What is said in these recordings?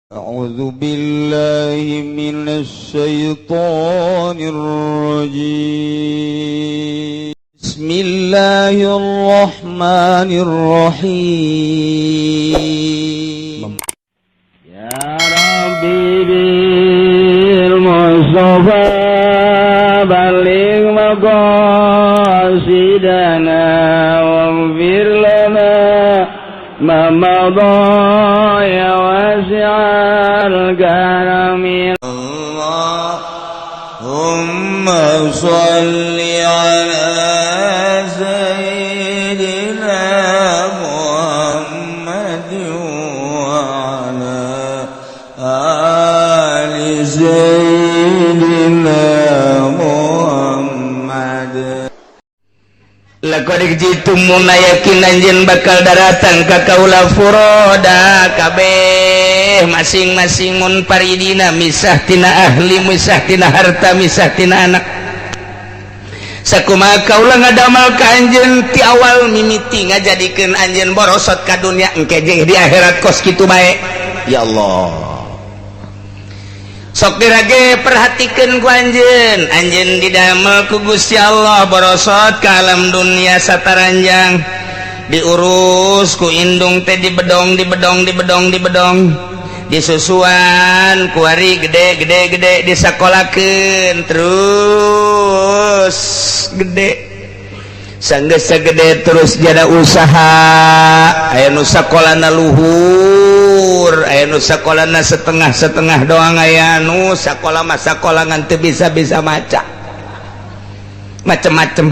أعوذ بالله من الشيطان الرجيم. بسم الله الرحمن الرحيم. يا ربي بالمصطفى بلغ مقاصدنا واغفر لنا ما مضى يا واسع الكرم. اللهم صل على سيدنا محمد وعلى آل سيدنا محمد. Laqad ji'tumuna, yakin anjeun bakal daratang ka kaula, furoda, kabeh masing-masing, munfaridina, misah tina ahli, misah tina harta, misah tina anak. Sakumaha kaula ngadamal ka anjeun ti awal mimiti ngajadikeun anjeun borosot ka dunya, engke jeung di akhirat kos kitu bae. Ya Allah, sok dirage perhatikeun ku anjeun. Anjeun didamel ku Gusti Allah borosot ka alam dunia sataranjang, diurus ku indung teh, dibedong, dibedong, dibedong, dibedong, disusuan, kuari gede gede gede, disakolakeun, terus gede. Sanggeus sagede terus jada usaha. Aya nu sakolana luhur, aya nu sakolana setengah-setengah doang, aya nu sakola mah sakola ngan teu bisa-bisa maca, macem-macem.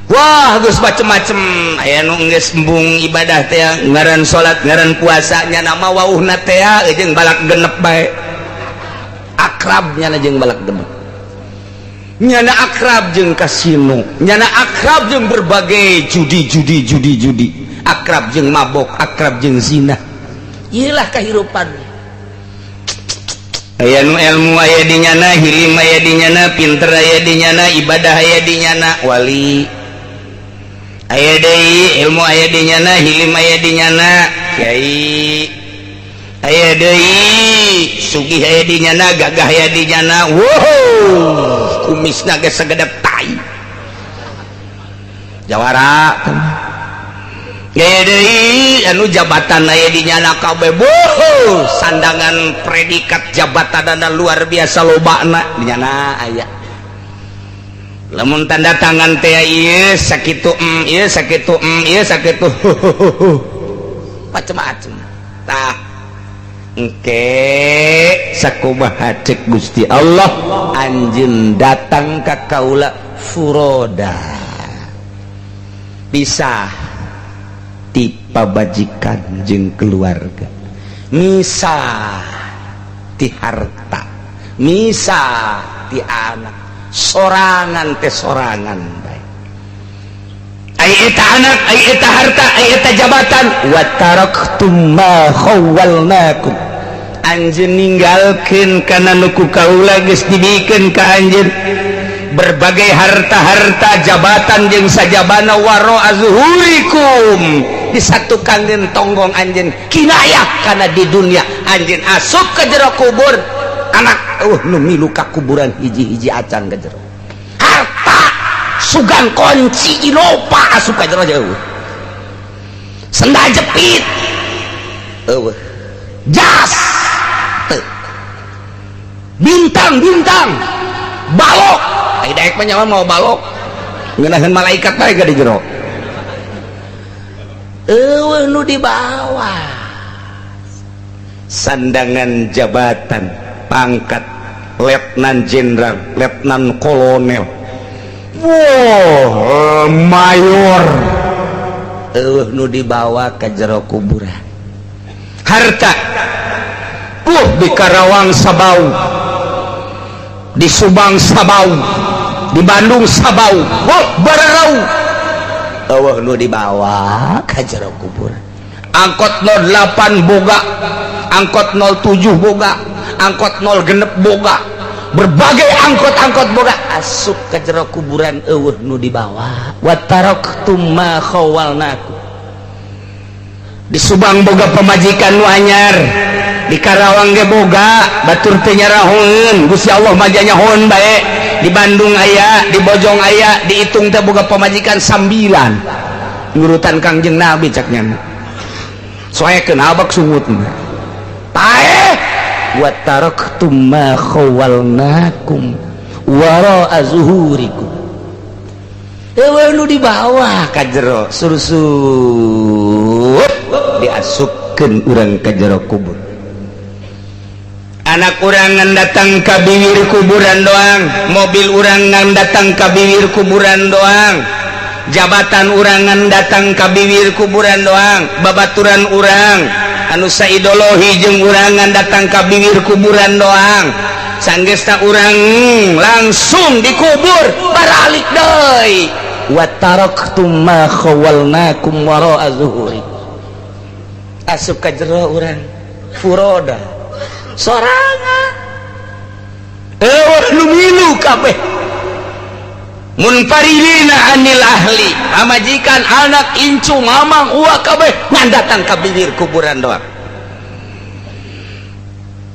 Wah, geus macem-macem. Aya nu geus embung ibadah teh, ngaran salat, ngaran puasa, nya nama wauhna teh jeung balak genep bae akrab. Nyana jeung balak genep, nyana akrab jeung kasino, nyana akrab jeung berbagai judi judi judi judi, akrab jeung mabok, akrab jeung zina. Iyalah kehidupan. Aya nu ilmu aya di nyana, hilim aya di nyana, pinter aya di nyana, ibadah aya di nyana, wali aya deui. Ilmu aya di nyana, hilim aya di nyana, kiai aya deui, sugih aya di nyana, gagah aya di nyana. Wow, kumisna ge sagede tai, jawara gaya deui. Anu jabatan aya di nyana kabeh, boh, sandangan predikat jabatan luar biasa lobana di nyana aya. Lamun tanda tangan teh ieu sakitu, ieu sakitu, ieu sakitu, macem-macem. Tah, engke sakumaha cek Gusti Allah, anjeun datang ka kaula furoda, pisah ti pabajikan jeung keluarga, misah ti harta, misah ti anak, sorangan teh sorangan bae. Ai eta anak, ai eta harta, ai eta jabatan, wa taraktum ma khawwalnakum, anjeun ninggalkeun kana nu ku kaula geus dibikeun ka anjeun, berbagai harta-harta, jabatan jeung sajabana, waro azhurikum, disatukan tonggong anjeun, kinayah kana di dunia. Anjeun asup ke jero kubur, anak nu milu ka kuburan hiji-hiji acan ke jero. Harta sugan kunci Innova asup ka jero jauh, sendal jepit eueuh, jas teu, bintang-bintang balok. Ai daek mah nyawa mau balok ngeunaheun malaikat bae di jero, eueuh nu dibawa. Sandangan jabatan, pangkat letnan jenderal, letnan kolonel, wow, mayor, eueuh nu dibawa ke jero kuburan. Harta di Karawang sabau, di Subang sabau, di Bandung sabau, oh, bararau, eueuh nu dibawa ke jero kuburan. Angkot 08 boga, angkot 07 boga, angkot 0 genep boga, berbagai angkot-angkot boga, asup ke jero kuburan eueuh nu dibawa. Wa taraktum ma khawalnakum. Di Subang boga pemajikan nu anyar. Di Karawang ge boga batur teh nyarahoeun, Gusti Allah mah nyahoeun bae. Di Bandung aya, di Bojong aya, dihitung teh boga pamajikan 9. Nurutan Kangjeng Nabi cak nya. Soekeun abak sungut. Paeh wa taraktum ma khawalnakum wara'a zuhurikum. Eueuh nu dibawa ka jero surusut diasupkeun urang ka jero kubur. Anak urang ngan datang ka bibir kuburan doang, mobil urang ngan datang ka bibir kuburan doang, jabatan urang ngan datang ka bibir kuburan doang, babaturan urang anu saideologi jeung urang ngan datang ka bibir kuburan doang. Sanggeusna urang langsung dikubur baralik deui. Wa taraktum ma khawalnakum wara'a zuhuri. Asup ka jero urang furoda sorangan eueuh nu milu kabeh munfaridina anil ahli, pamajikan, anak, incu, mamang, uwa kabeh ngan datang ka bibir kuburan doang.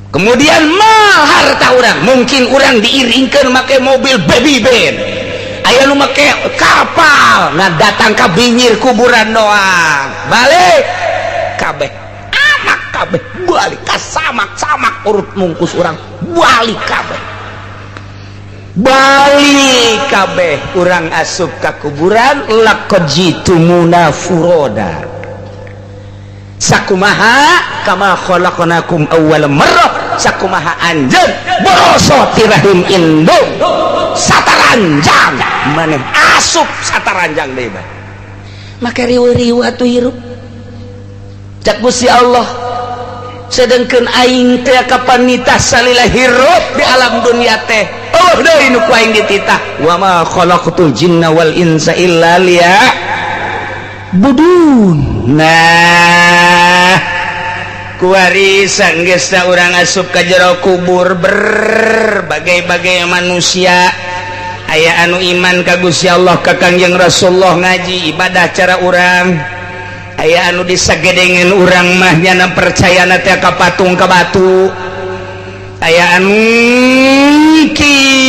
Kemudian mah harta urang, mungkin urang diiringkeun make mobil baby band, aya nu make kapal, ngan datang ka bibir kuburan doang, balik kabeh anak kabeh balik ka samak-samak urut mungkus urang balik kabeh, balik kabeh urang asup ka kuburan. Laqad jitumuna furoda sakumaha kama khalaqnakum awwal marrah, sakumaha anjeun boroso ti rahim indung sataranjang maneh asup sataranjang deui bae. Make riweuh-riweuh atuh hirup cak Gusti Allah. Sedengkeun aing teh kapan nitah salila hirup di alam dunia teh, oh deui nu ku aing dititah, wa ma khalaqtul jinna wal insa illa liya'budun. Nah kuari sanggeusna urang asup ka jero kubur, berbagai-bagai manusia aya anu iman ka Gusti Allah ka Kangjeng Rasulullah, ngaji ibadah cara urang, aya anu disagedengeun urang mah nyana percayana teh ka patung ka batu, aya anu kitu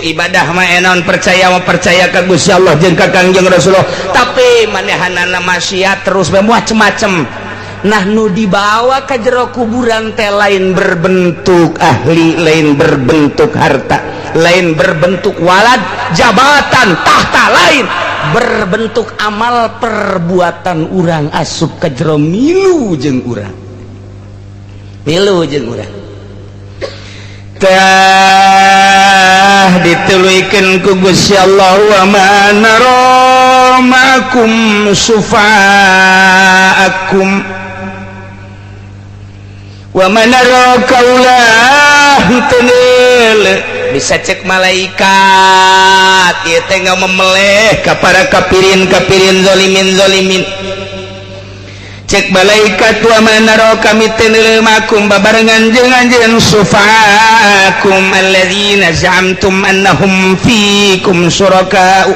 ibadah mah enon percaya mah percaya ka Gusti Allah jeung ka Kangjeng Rasulullah, tapi manehanana maksiat terus bae macem-macem. Nah nu dibawa ka jero kuburan teh lain berbentuk ahli, lain berbentuk harta, lain berbentuk walad, jabatan, tahta, lain berbentuk amal perbuatan urang asup ka jero milu jeung urang, milu jeung urang. Tah dituluykeun ku Gusti Allah, wa ma nara ma'akum sufa'akum wa ma nara kaulah tenel. Bisa cek malaikat ieu teh ngamemeleh ka para kafirin kafirin zalimin zalimin. Cek malaikat wa ma nara kami tenel makum babarengan jeung anjeun sufa'akum alladzina za'amtum annahum fikum syuraka'u,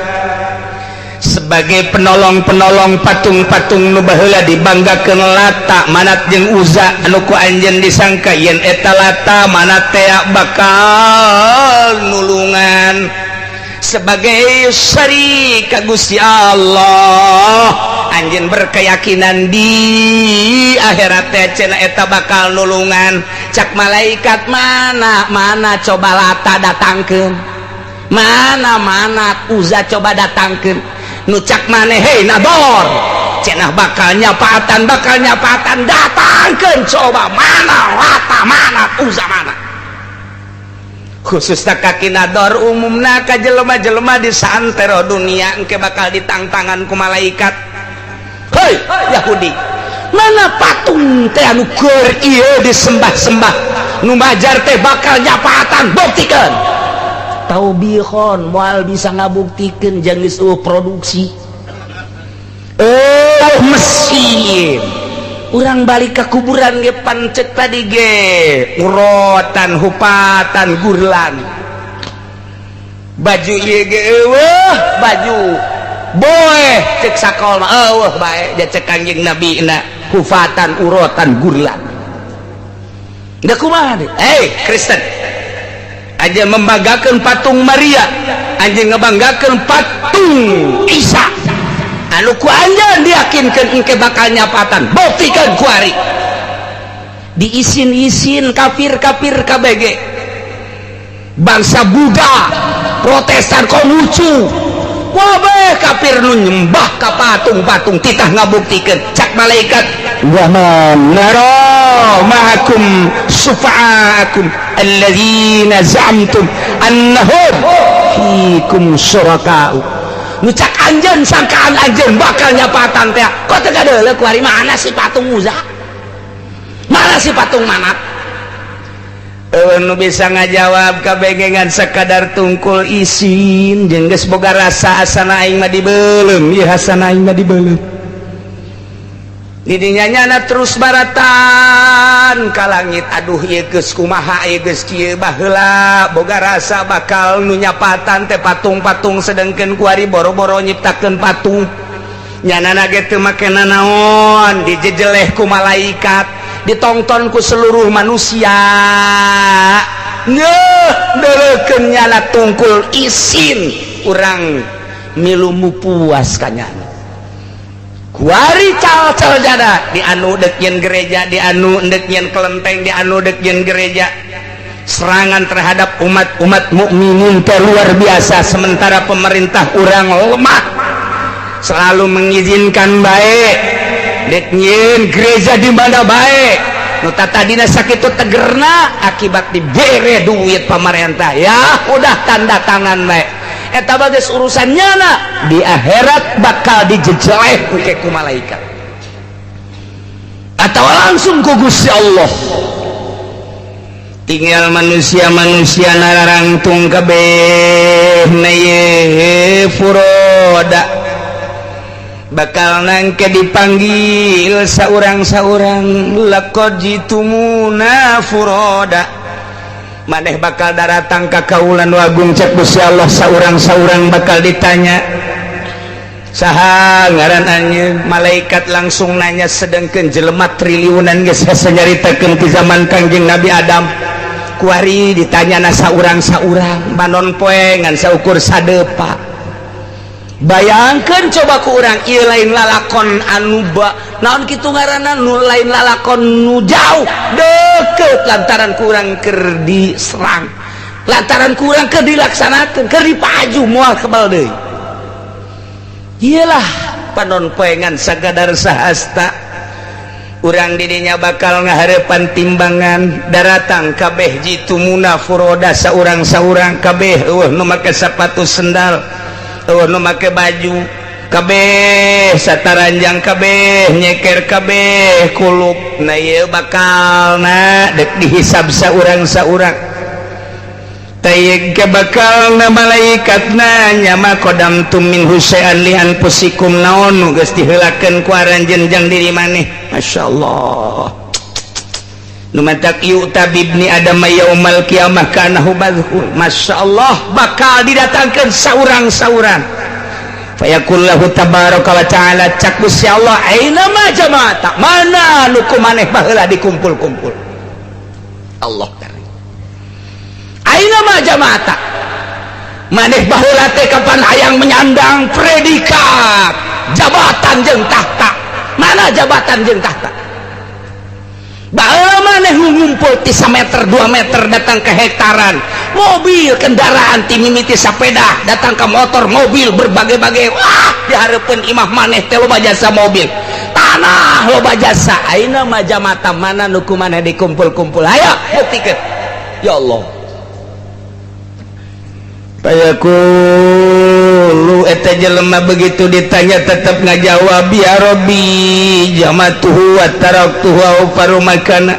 sebagai penolong-penolong patung-patung nu baheula dibanggakeun Lata Manat jeung Uzza anu ku anjeun disangka yen eta Lata Manat teh bakal nulungan sebagai syarik ka Gusti Allah. Anjeun berkeyakinan di akhirat teh cenah eta bakal nulungan. Cak malaikat mana mana coba Lata datangkeun, mana mana Uzza coba datangkeun, nu cak maneh hei nador cenah bakal nyapaatan, bakal nyapaatan, datangkeun coba mana Lata mana Uzza mana. Khususna ka Ki Nador, umumna ka jelema-jelema di santero dunia engke bakal ditangtangan ku malaikat. Hei Yahudi, mana patung teh anu keur ieu disembah-sembah, nu majar teh bakal nyapaatan, buktikeun. Taubihon moal bisa ngabuktikeun jeung geus eueuh produksi. Mesin. Urang balik ke kuburan ge pancet tadi ge urotan hupatan gurlan. Baju ieu ge eueuh baju. Boeh cek sakol mah eueuh bae dia cek Kanjeng Nabi na hufatan urotan gurlan. Da kumaha deui? Eh, Kristen aja membanggakan patung Maria, anjing ngebanggakan patung Isa. Anu ku anjeun diyakinkeun engke bakal nyapatan, buktikan kuari. Diisin-isin kafir-kafir KBG. Bangsa Buddha, Protestan Konghucu, wabeh kafir nu nyembah ka patung-patung titah ngabuktikeun cak malaikat wa ma nara ma'akum syufa'akum alladzina za'amtum annahum fikum syuraka'u. Nu cak anjeun sangkaan anjeun bakal nyapatan teh kok teu kadeuleu kuari mana si patung Uza, mana si patung Manat. Nu bisa ngajawab kabengengan sekadar tungkul isin jeung geus boga rasa asana aing mah dibeuleum ieu asana aing mah dibeuleum. Didinya nyana terus baratan ka langit, aduh ieu geus kumaha ieu geus kieu baheula boga rasa bakal nu nyapatan teh patung-patung sedengkeun kuari boro-boro nyiptakeun patung. Nyanana ge teu make nanaon dijejeleh ku malaikat, ditongton ku seluruh manusia. Ngeuh deuleukeun nyana tungkul isin urang milu puas ka nyana. Kuari cal-cal jada di anu dek nyeun gereja, di anu dek nyeun kelenteng, di anu dek nyeun gereja. Serangan terhadap umat-umat mukminin teh luar biasa, sementara pemerintah urang lemah selalu mengizinkan baik dek nyeun gereja di mana baik nu tadina sakitu tegerna akibat dibere duit pamarentah ya udah tanda tangan baik eta mah geus urusan nyana di akhirat bakal dijejeleh ku malaikat atau langsung ku Gusti Allah. Tinggal manusia-manusia nararangtung kabeh na ye furoda bakal nangke dipanggil saurang-saurang laqad jitumuna furoda maneh bakal daratang ka kaulan wagung cek Gusti Allah saurang-saurang bakal ditanya saha ngaran anjeun. Malaikat langsung nanya sedengkeun jelema triliunan geus hese nyaritakeun ti zaman Kangjeng Nabi Adam kuari ditanya na saurang-saurang banon poe ngan saukur sadepa. Bayangkan coba ku urang ieu lain lalakon anu ba naon kitu ngaranna nu lain lalakon nu jauh deket lantaran ku urang keur diserang, lantaran ku urang keur dilaksanakeun, keur dipaju moal kebal deui. Iyalah panon poengan sagadar sahasta urang didinya bakal ngaharepan timbangan daratang kabeh jitumuna furoda saurang-saurang kabeh eueuh nu make sepatu sendal, eueuh nu make baju kabeh sataranjang kabeh nyeker kabeh kulup. Nah ieu bakalna dek dihisab saurang-saurang. Tayyig ke bakalna malaikat nanya ma qadamtum min husyai'an li anfusikum naon nu geus diheulakeun ku aranjeun jang diri maneh. Masyaallah. Nu matak yu'ta bibni adam yaumal qiyamah kanahu badhul. Masyaallah bakal didatangkeun saurang-saurang. Fayaqullahu tabaraka wa ta'ala cak Gusti Allah aina ma jama'ata mana nu ku maneh baheula dikumpul-kumpul. Allah aina ma jama'ata maneh baheula teh kapan hayang menyandang predikat jabatan jeung tahta, mana jabatan jeung tahta baheula maneh ngumpul ti sameter 2 meter datang ke hektaran mobil kendaraan ti mimiti sepeda datang ke motor mobil berbagai-bagai. Wah dihareupeun imah maneh teh loba jasa mobil tanah loba jasa. Aina ma jama'ata mana nu ku maneh dikumpul-kumpul, ayo buktikeun ya Allah. Fayaqulu eta jelema begitu ditanya tetap ngajawab ya Rabbi jamatuhu wa taraktuhu au farumakana.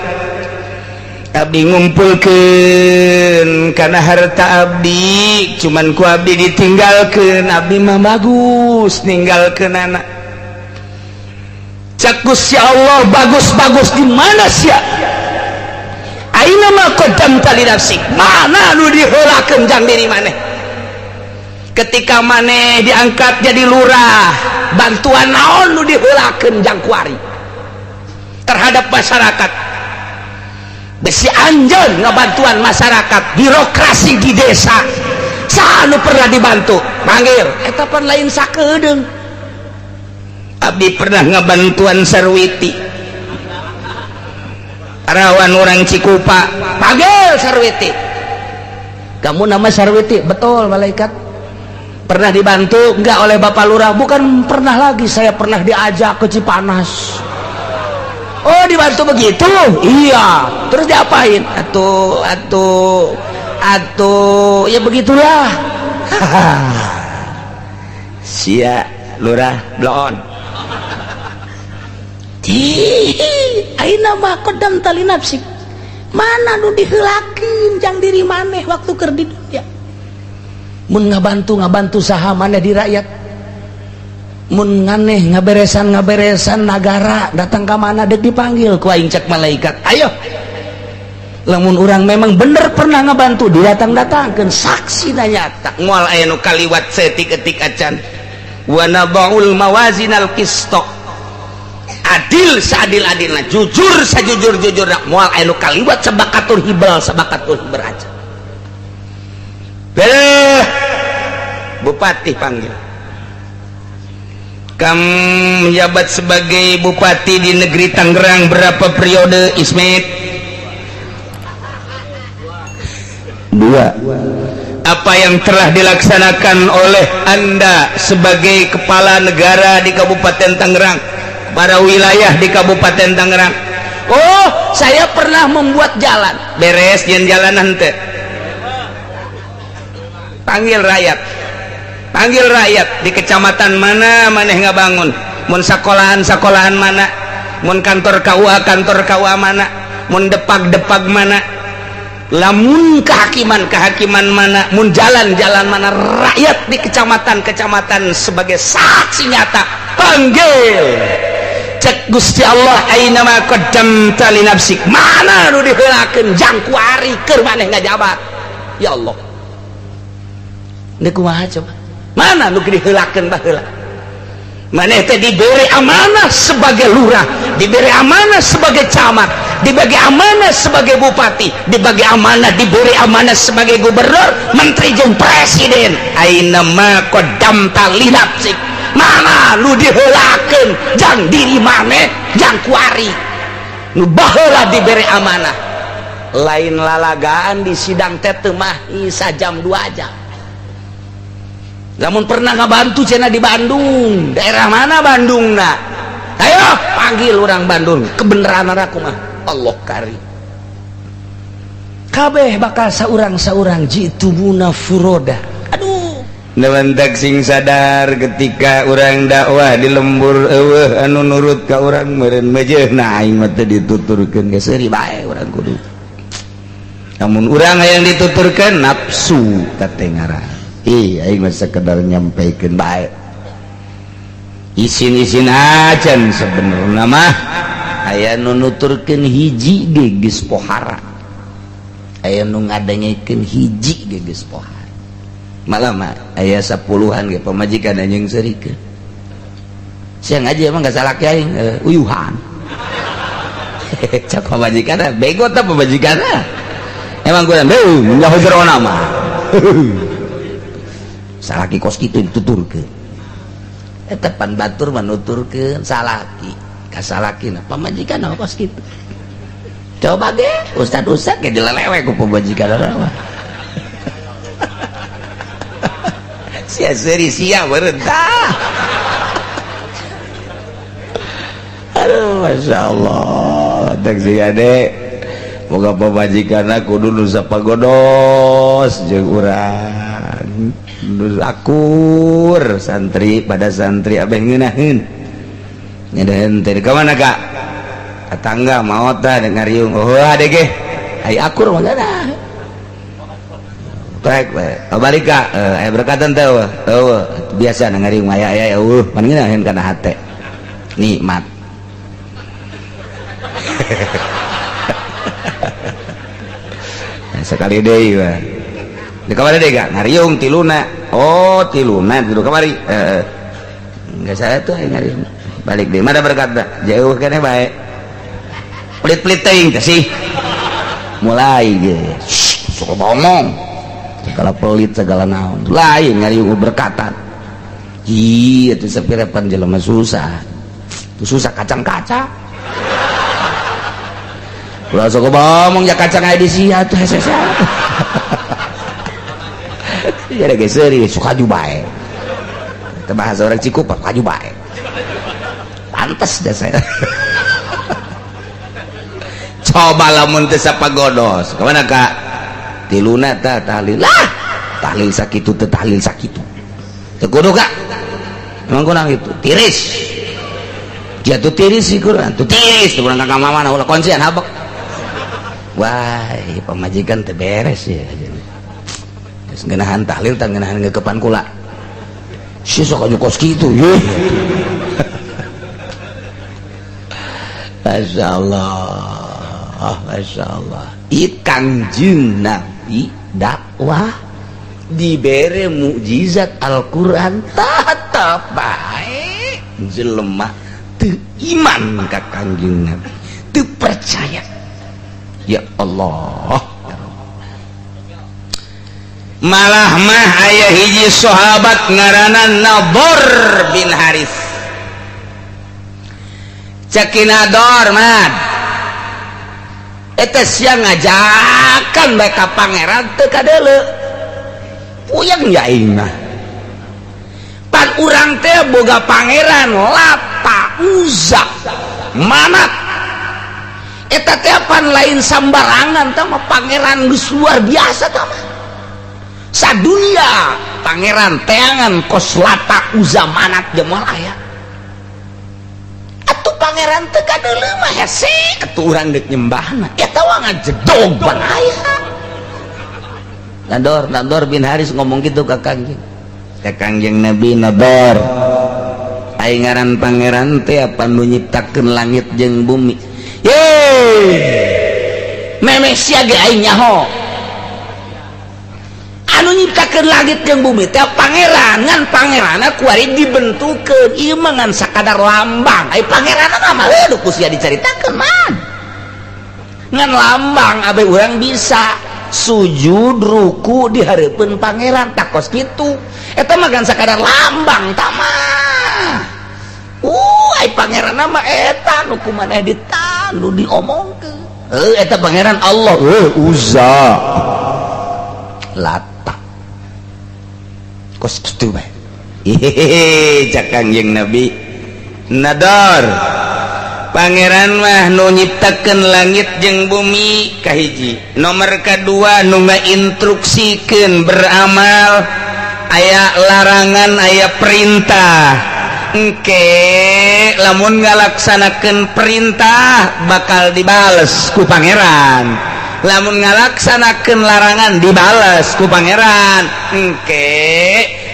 Abdi ngumpulkeun kana harta abdi cuman ku abdi ditinggalkeun, abdi mah bagus ninggalkeun anak. Cak Gusti Allah bagus-bagus di mana sia? Aina ma qaddamta li nafsik, mana nu diheulakeun jang diri maneh? Ketika maneh diangkat jadi lurah, bantuan naon nu diheulakeun jang kuari terhadap masyarakat. Besi anjeun ngabantuan masyarakat, birokrasi di desa saha nu pernah dibantu? Panggil eta pan lain sakedeung. Abdi pernah ngabantuan Sarwiti, rawan orang Cikupa. Panggil Sarwiti, kamu nama Sarwiti, betul malaikat. Pernah dibantu enggak oleh Bapak Lurah? Bukan pernah lagi, saya pernah diajak ke Cipanas. Oh, dibantu begitu? Iya. Terus diapain? Atuh atuh ya begitulah. Sia lurah bloon. Aina ma qaddamta li nafsik, mana nu diheulakeun jang diri maneh waktu keur di dunia. Mun ngabantu saha maneh di rakyat, mun nganeh ngaberesan nagara datang ka mana dek dipanggil ku aing cek malaikat. Ayo, lamun urang memang bener pernah ngabantu didatang-datangkeun saksi nyata. Moal aya nu kaliwat setik-etik acan. Wa nadaul mawazinal qista, adil seadil-adilna, jujur sajujur-jujurna, moal aya nu kaliwat sabakatur hibel sabakatur hiber aja. Beuh, bupati panggil. Kamu menjabat sebagai bupati di negeri Tangerang berapa periode, Ismet? 2. Apa yang telah dilaksanakan oleh Anda sebagai kepala negara di Kabupaten Tangerang, para wilayah di Kabupaten Tangerang? Oh, saya pernah membuat jalan. Beres yang jalan nanti. Panggil rakyat, panggil rakyat di kecamatan mana maneh ngabangun, mun sekolahan-sekolahan mana, mun kantor KUA kantor KUA mana, mun depag-depag mana, lamun kehakiman-kehakiman mana, mun jalan-jalan mana, rakyat di kecamatan-kecamatan sebagai saksi nyata. Panggil cek Gusti Allah, aina ma qaddamta li nafsik, mana nu diheulakeun jang kuari keur maneh ngajabat. Ya Allah, ini kumaha coba? Mana nu diheulakeun baheula? Maneh teh diberi amanah sebagai lurah, diberi amanah sebagai camat, dibagi amanah sebagai bupati, dibagi amanah, diberi amanah sebagai gubernur, menteri jeung presiden. Aina ma qaddamta li nafsik, mana nu diheulakeun jang diri maneh jang kuari nu baheula diberi amanah. Lain lalagaan di sidang teh teu mah sajam 2 jam. Lamun pernah ngabantu cenah di Bandung, daerah mana Bandung nak? Ayo panggil orang Bandung, kebenaran aku mah Allah kari. Kabeh bakal saurang-saurang jitumuna furoda. Aduh. Newentek sing sadar ketika orang dakwah di lembur eueuh anu nurut ka urang meureun mejeuna aing mah teu dituturkeun geus seuri bae urang kudu. Namun urang hayang dituturkeun nafsu katengaran. Ih, aing mah sekedar nyampaikan bae. Isin-isin acan sebenarnya mah aya nu nuturkeun hiji ge geus pohara. Aya nu ngadengekeun hiji ge geus pohara. Malah mah aya 10-an ge pamajikan anjing seurikeun. Sia ngaji emang gak salah aing, uyuhan. Cak pamajikan bego tah pamajikan. Emang gua beuh nyaho jerona mah. Salaki kos kitu dituturkeun. Eta pan batur manuturkeun salaki ka salakina pamajikan kos kitu. Coba ge ustad-ustad ge dilelewe ku pamajikan urang mah. Sia seuri sia meureun tah. Aduh, Masya Allah. Tek sia de boga pamajikanna kudu nu sapagodos jeung urang. Akur santri pada santri abeh ngeunaheun nyedaheun teh ka mana ka tetangga maot tah ngariung oh ade ge ai akur mah dah trek we balik ka aya berkatan teh eueuh biasa ngariung aya aya eueuh pan ngeunaheun kana hate nikmat. Sekali deui we di kamana deui ga ngariung tiluna Oh tiluna tilu kamari. Heeh. Enggak saya tuh aing balik deui. Mana berkatna? Jauh keneh bae. Pelit-pelit teuing teh sih. Mulai ge. Sok ngomong. Segala pelit segala naon. Lain ngariung berkatan. Ih, itu sapirepan jelema susah. Itu susah kacang-kacang. Ulah sok ngomong ya kacang aya di sia tuh hese. Ya ge seuri suka ju bae. Teh bahasa orang Cikupa kaju bae. Pantes dah saya. Coba lamun teu sapagodos. Kemana Kak? Tiluna tah tahlil. Lah, tahlil sakitu teu tahlil sakitu. Teu kudu Kak. Emang kurang itu. Tiris. Jatuh tiris sih kurang. Tuh tiris tuh kurang ka mana ulah kuncian habek. Wah, pamajikan teu beres ya. Geus ngeunahan tahlil tah ngeunahan ngeukepan kula. Si sok anu kos kitu ye. Masyaallah, masyaallah. Ieu Kangjeng Nabi dakwah dibere mukjizat Al-Qur'an tetep bae jelema teu iman ka Kangjeng Nabi, teu percaya. Ya Allah. Malah mah aya hiji sahabat ngaranna Nador bin Haris. Cek Nador mah eta sia ngajakan bae ka pangeran teu kadeuleu. Puyeng ya aing mah. Pan urang teh boga pangeran Lata Uzza Manat. Eta teh pan lain sambarangan tah mah pangeran geus luar biasa tah mah. Sadunia pangeran teangan kos Lata Uzza Manat gemoal aya. Atuh pangeran teu kadeuleu mah hese atuh urang deuk nyembahna. Eta wa ngajedog pan aya. Nador, Nador bin Haris ngomong gitu ka Kangjeng. Ka Kangjeng Nabi Nador. Aing ngaran pangeran teh apa nu nyiptakeun langit jeung bumi. Ye. Memeh sia ge aing nyaho. Anu nyiptakeun langit jeung bumi teh pangeran, ngan pangeranna kuari dibentukeun ieu mah ngan sakadar lambang. Ai pangeranna mah leuh ku sia dicaritakeun mah. Ngan lambang abe urang bisa sujud ruku di hareupeun pangeran takos kitu. Eta mah ngan sakadar lambang tah mah. Ai pangeranna mah eta nu kumaneh ditandu diomongkeun. Heuh eta pangeran Allah, heuh Uzza. Lata. Kos kitu bae. Hehehe cak Kangjeng Nabi. Nador. Pangeran mah nu nyiptakeun langit jeung bumi kahiji. Nomor kadua nu ngainstruksikeun beramal, aya larangan aya perintah. Engke lamun ngalaksanakeun perintah bakal dibales ku pangeran. Lamun ngalaksanakeun larangan dibales ku pangeran. Engke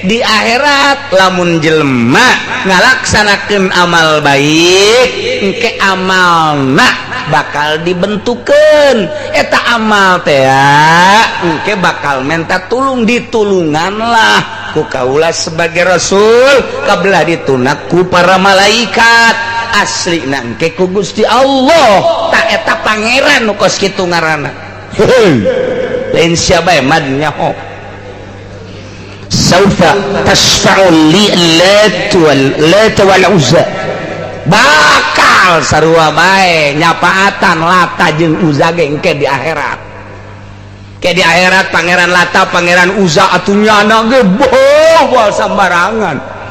di akhirat lamun jelema ngalaksanakeun amal baik, engke amalna bakal dibentukeun. Eta amal teh engke bakal menta tulung, ditulunganlah ku kaula sebagai rasul, kabelah ditunak ku para malaikat. Asli engke ku Gusti Allah. Tak eta pangeran nu kos kitu ngaranna. Heuh. Lain sia bae mad nyaho. Saufa tasfa'u li lat wal Uzza. Bakal sarua bae nyapaatan Lata jeung Uzza ge engke di akhirat. Ke di akhirat pangeran Lata, pangeran Uzza atuh nyana ge boh sambarangan.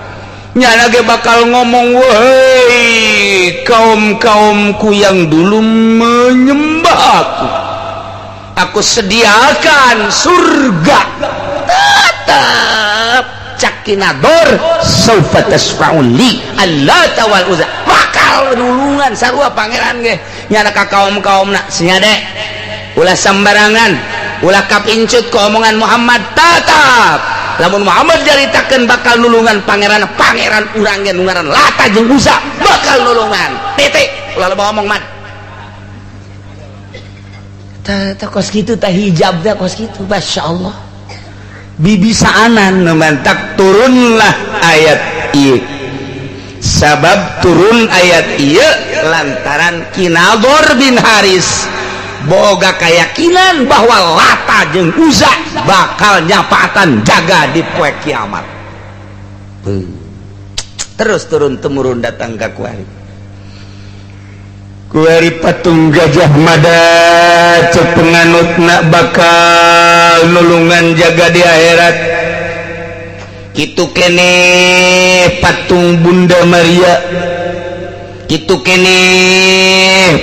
Nyana ge bakal ngomong, "Wahai kaum-kaumku yang dulu menyembah aku, aku sediakan surga." Tetap cakinador saufa tasfa'u li Allata wal Uzza. Bakal nulungan sarua pangeran ge nyana ka kaum-kaumna sia de ulah sembarangan, ulah kapincut ke omongan Muhammad. Tetap lamun Muhammad caritakeun bakal nulungan pangeran, pangeran urang ge nu ngaran Lata jeung Uzza bakal nulungan. Titik. Ulah loba omong mad. Tah kos kitu tah hijab teh kos kitu, masyaallah. Bibisaanan mantak turunlah ayat ieu. Sabab turun ayat ieu lantaran Ki Nador bin Haris boga keyakinan bahwa Lata jeung Uzza bakal nyapaatan jaga di poe kiamat. Terus turun temurun datang ka kuari. Kuari patung Gajah Mada cek penganutna bakal nulungan jaga di akhirat. Kitu kene patung Bunda Maria, kitu kene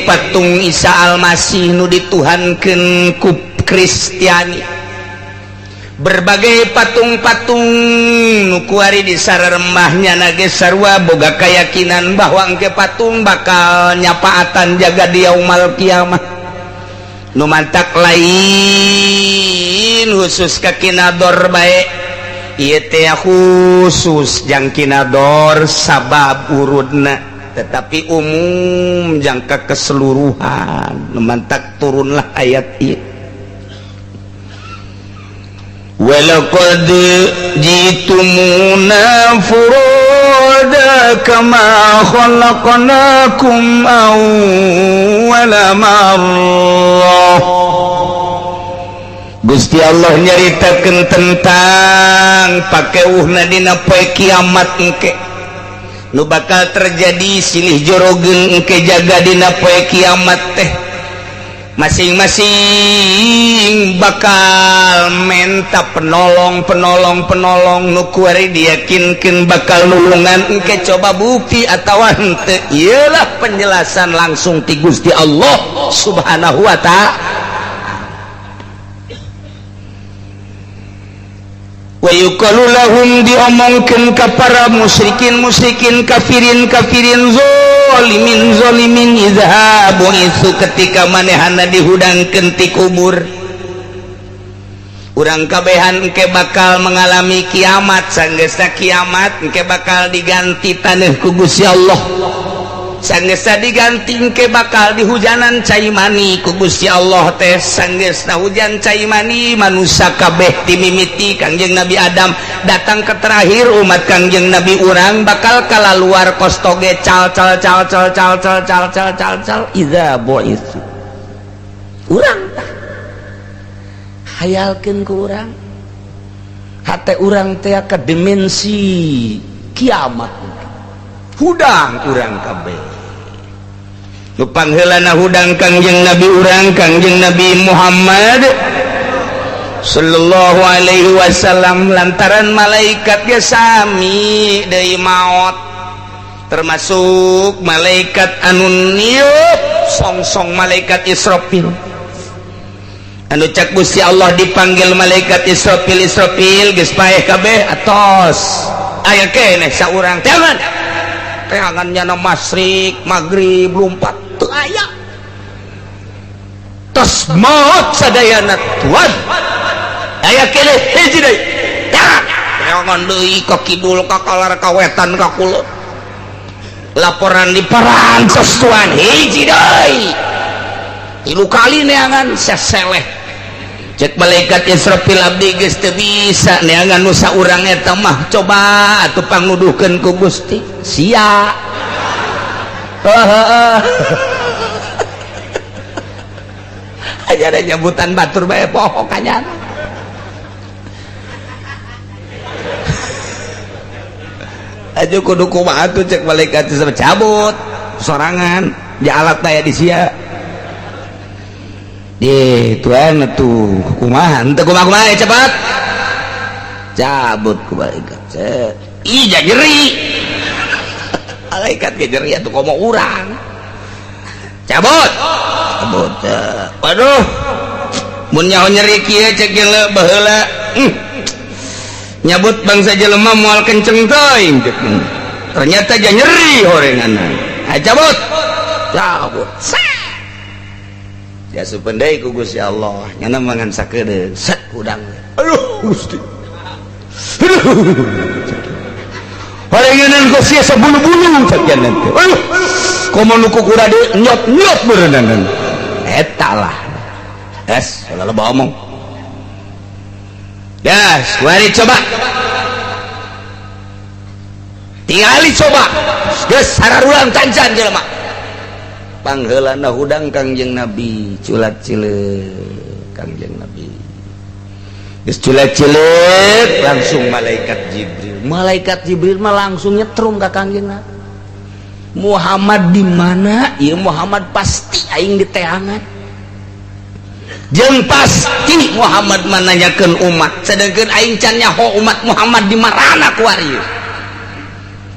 patung Isa Almasih nu dituhankeun ku Kristiani. Berbagai patung-patung nu kuari di sararemahnya nage sarua boga keyakinan bahwa engke patung bakal nyapaatan jaga di yaumal kiamah. Nu mantak lain khusus ka Ki Nador bae. Ieu teh khusus jang Ki Nador sabab urudna, tetapi umum jangka keseluruhan. Nu mantak turunlah ayat ieu. Walaqad jitumuna furoda kama khalaqnakum awwala marrah. Gusti Allah nyaritakeun tentang pakeuhna dina poe kiamat engke nu bakal terjadi silih jorogeun engke jaga dina poe kiamat teh. Masing-masing bakal menta penolong penolong penolong nu kuari diyakinkeun bakal nulungan engke coba bukti atawa henteu. Ieulah penjelasan langsung ti Gusti Allah Subhanahu wa ta'ala. Wa yuqalu lahum diomongkeun ka para musyrikin musyrikin kafirin kafirin zolimin zolimin izhabu isu ketika manehana dihudangkeun ti kubur. Urang kabehan engke bakal mengalami kiamat, sanggeusna kiamat engke bakal diganti taneuh ku Gusti Allah. Sanggeusna diganti engke bakal dihujanan cai mani ku Gusti Allah teh. Sanggeusna hujan cai mani manusia kabeh timimiti Kangjeng Nabi Adam datang ke terakhir umat Kangjeng Nabi urang bakal kalaluar kostoge cal cal cal cal cal cal cal cal cal cal iza bu'isu. Urang tah hayalkeun ku urang hate urang teh ka dimensi kiamat hudang urang kabeh. Nu pangheulana hudang Kangjeng Nabi urang Kangjeng Nabi Muhammad sallallahu alaihi wasallam lantaran malaikat ge sami deui maot termasuk malaikat anu niup songsong malaikat Israfil. Anu cak Gusti Allah dipanggil malaikat Israfil, Israfil geus paeh kabeh atos aya keneh saurang teangan teangan nyana masyrik maghrib lumpat teu aya tos maot sadayana tuan aya keneh hiji deui teangan deui ka kidul ka kalar ka wetan ka kulon laporan di parantos tuan hiji deui tilu kali neangan seseleh. Cek malaikat Israfil abdi geus teu bisa neangan nu saurang eta mah coba atuh pangnuduhkeun ku Gusti sia. Aja ada nyebutan batur bae poho kanyana. Aja kudu kumaha atuh cek malaikat Israfil cabut sorangan di alat aya di sia. Di tuan tuh kumaha henteu kumaha cepat cabut ku malaikat. Ih nyeri malaikat ge nyeri atuh komo urang cabut cabut. Waduh mun nyaho nyeri kieu cek jeung baheula nyabut bangsa jelema moal kenceng teuing cek ternyata ja nyeri horenganna. Cabut cabut ya supendai ku Gusti Allah nyana mangan sakedeung set hudang. Aduh Gusti aduh horenganan ku sia sabulu-bulu cek janan teh. Aduh komo nu kukura deui nyot-nyot beureunan eta lah es loba omong. Gas, wari coba. Tingali coba. Geus sararulang tancan jelema. Pangheulana hudang Kangjeng Nabi, culat cileuk Kangjeng Nabi. Geus culat cileuk langsung malaikat Jibril. Malaikat Jibril mah langsung nyetrum ka Kangjeng Nabi. Muhammad di mana? Ieu Muhammad pasti aing diteangan. Jeung pasti Muhammad mananyakeun umat, sedangkeun aing can nyaho umat Muhammad di marana kuari.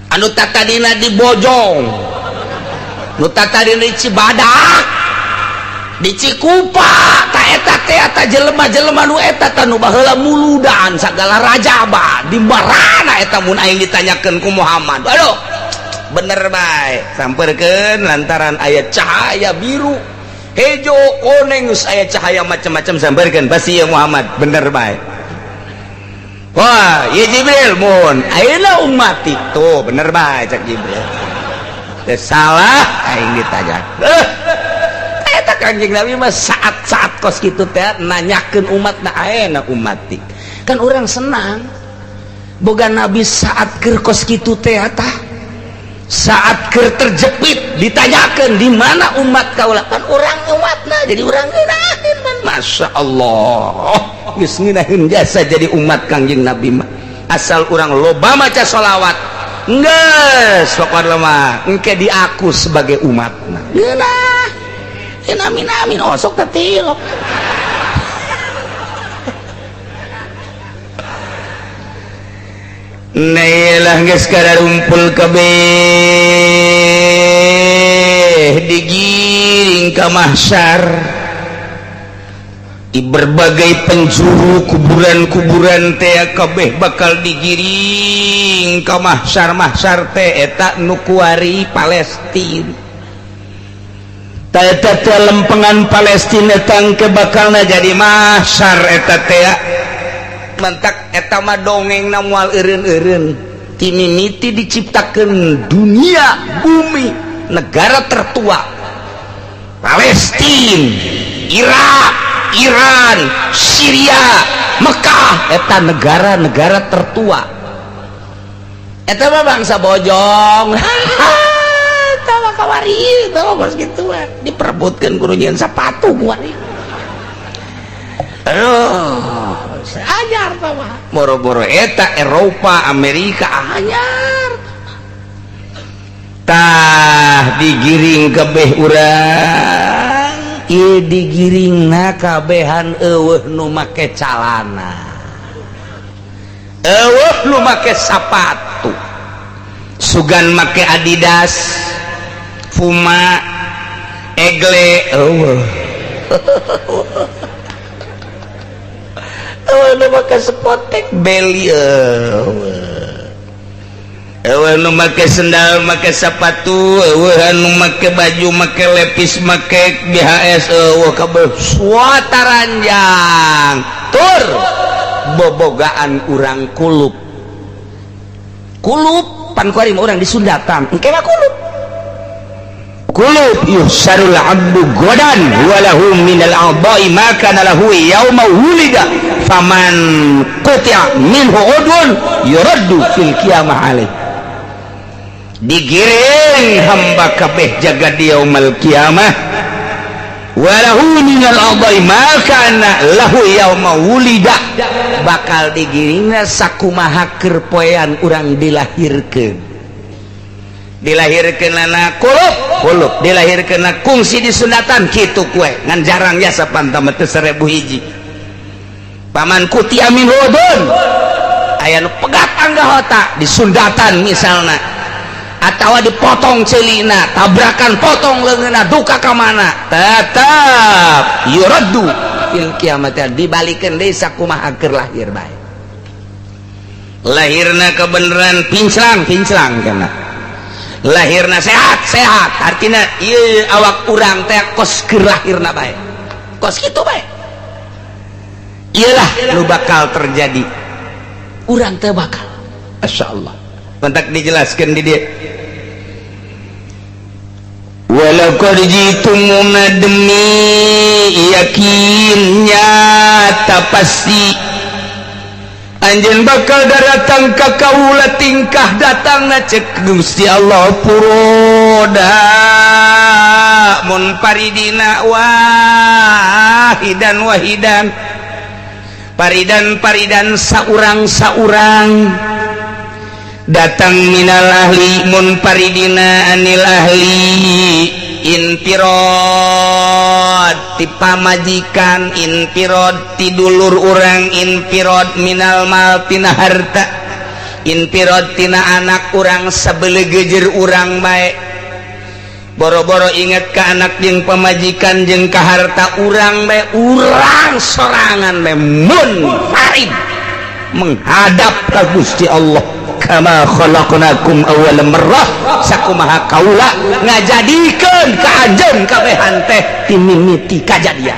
Anu tatadina di Bojong, nu tatadina di Cibadak, di Cikupa, ta eta teh eta jelema-jelema nu eta tah nu baheula muludan sagala rajaba di marana eta mun aing ditanyakeun ku Muhammad. Aduh, bener bae. Sampeurkeun lantaran aya cahaya biru, hejo, koneng, aya cahaya macam-macam sampeurkeun pasti ya Muhammad bener bae. Wah, ya Jibril mun ayeuna umat itu bener bae cak Jibril. Teu salah aing ditanya. Eta Kangjeng Nabi mah saat-saat kos kitu teh nanyakeun umatna ayeuna umat. Kan urang senang boga Nabi saat keur kos kitu teh tah. Saat keur terjepit ditanyakeun di mana umat kaula, kan urang umatna jadi urang ngeunaheun man. Masya Allah, geus ngeunaheun jasa jadi umat Kangjeng Nabi mah. Asal urang loba maca sholawat geus pokona mah engke diaku sebagai umatna. Ngeunah amin amin osok teh tilok. Nailah geus kararumpul kabeh digiring ka mahsyar di berbagai penjuru kuburan-kuburan teh kabeh bakal digiring ka mahsyar-mahsyar teh eta nu kuari Palestina. Ta eta teh lempengan Palestina tangke bakalna jadi mahsyar eta teh. Mentak eta mah dongengna moal eureun-eureun. Ti mimiti diciptakeun dunia bumi negara tertua Palestina, Irak, Iran, Syria, Mekah eta negara-negara tertua. Eta mah bangsa bojong. Eta mah kawari eta mah kos kituan diperebutkeun kudu nyieun sapatu kuari. Aduh, anyar mah boro-boro eta Eropa, Amerika anyar. Tah digiring kabeh urang, ieu digiringna kabehan eueuh nu make calana, eueuh nu make sapatu, sugan make Adidas, Puma, Egle, eueuh. Eueuh nu make Spotek Beli, eueuh nu make sendal, make sepatu, eueuh anu make baju, make lepis, make BHS, eueuh kabeh suataranjang tur bobogaan urang kulup. Kulup pan kuari mah urang disundatan, engke mah kulup. Kulup yuhsyarul abdu godan walahu minal a'dha'i ma kana lahu yauma wulida faman quti'a minhu udun yuraddu fil qiyamah alaih. Digiring hamba kabeh jaga di yaumul qiyamah walahu minal a'dha'i ma kana lahu yauma wulida, bakal digiringna sakumaha keur poean urang dilahirkeun. Dilahirkeun na kulup, kulup dilahirkeun na kungsi disunatan kitu kue ngan jarang jasa pantam teh 1000 hiji. Paman kuti amin udun aya nu pegat anggota disundatan misalna atawa dipotong celina, tabrakan potong leungeunna duka ka mana, tetep yuraddu fil kiamat, dibalikeun deui sakumaha keur lahir bae. Lahirna kebenaran pinclang pinclang kana. Lahirna sehat sehat, artinya ieu awak urang teh kos keur lahirna bae, kos kitu bae. Iyalah nu bakal terjadi, urang teh bakal masyaallah. Mentak dijelaskan di dia. Walaqad jitumuna demi yakin nyata pasti Anjeun bakal daratang ka kaula tingkah datangna cek Gusti Allah furoda munfaridina wahidan wahidan paridan paridan saurang-saurang datang minal ahli munfaridina anil ahli infirod ti pamajikan infirod ti dulur urang infirod minal mal tina harta infirod tina anak urang sabelegejer urang bae boro-boro inget ka anak jeung pamajikan jeung ka harta urang bae urang sorangan bae munfarid menghadap ka Gusti Allah kama khalaqnakum awwala marrah sakumaha kaula ngajadikeun ka anjeun kabehan teh ti mimiti kajadian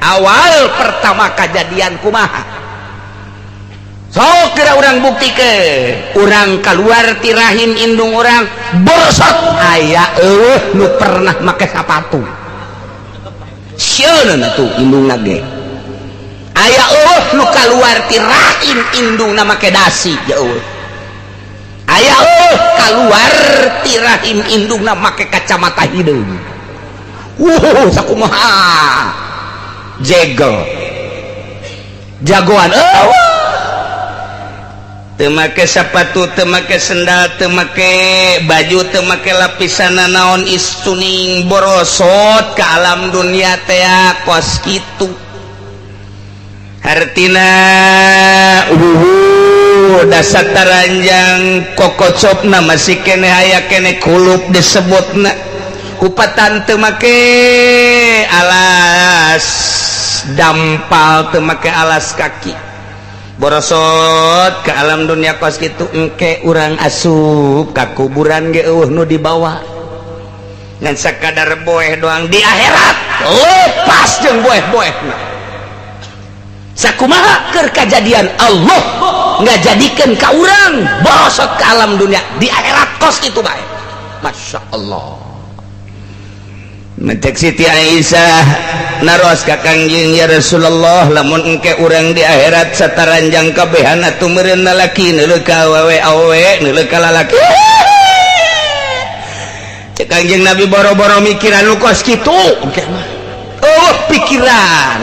awal pertama kajadian kumaha sok kira urang buktikeun urang kaluar ti rahim indung urang borosot aya eueuh nu pernah make sapatu sieun atuh indungna ge aya eueuh nu kaluar ti rahim indungna make dasi ya eueuh aya eueuh kaluar ti rahim indungna make kacamata hideung sakumaha jegel jagoan eueuh teu make sapatu teu make sendal teu make baju teu make lapisan naon istuning borosot ke alam dunia teh kos kitu hartina dasar taranjang kokocopna masih kene aya kene kulup disebutna kupatan teu make alas dampal teu make alas kaki borosot ke alam dunia kos kitu engke urang asup ka kuburan ge eueuh nu dibawa ngan sakadar boeh doang di akhirat lepas jeung boeh-boehna sakumaha keur kajadian Allah ngajadikeun ka urang borosot ke alam dunia di akhirat kos kitu bae. Masya Allah. Mencek Siti Aisyah naros ka Kangjeng ya Rasulullah lamun engke urang di akhirat sataranjang kabehan atuh meureun lalaki neuleuh ka awewe awewe neuleuh ka lalaki. Cek Kangjeng Nabi boro-boro mikiran nu kos kitu engke mah eueuh pikiran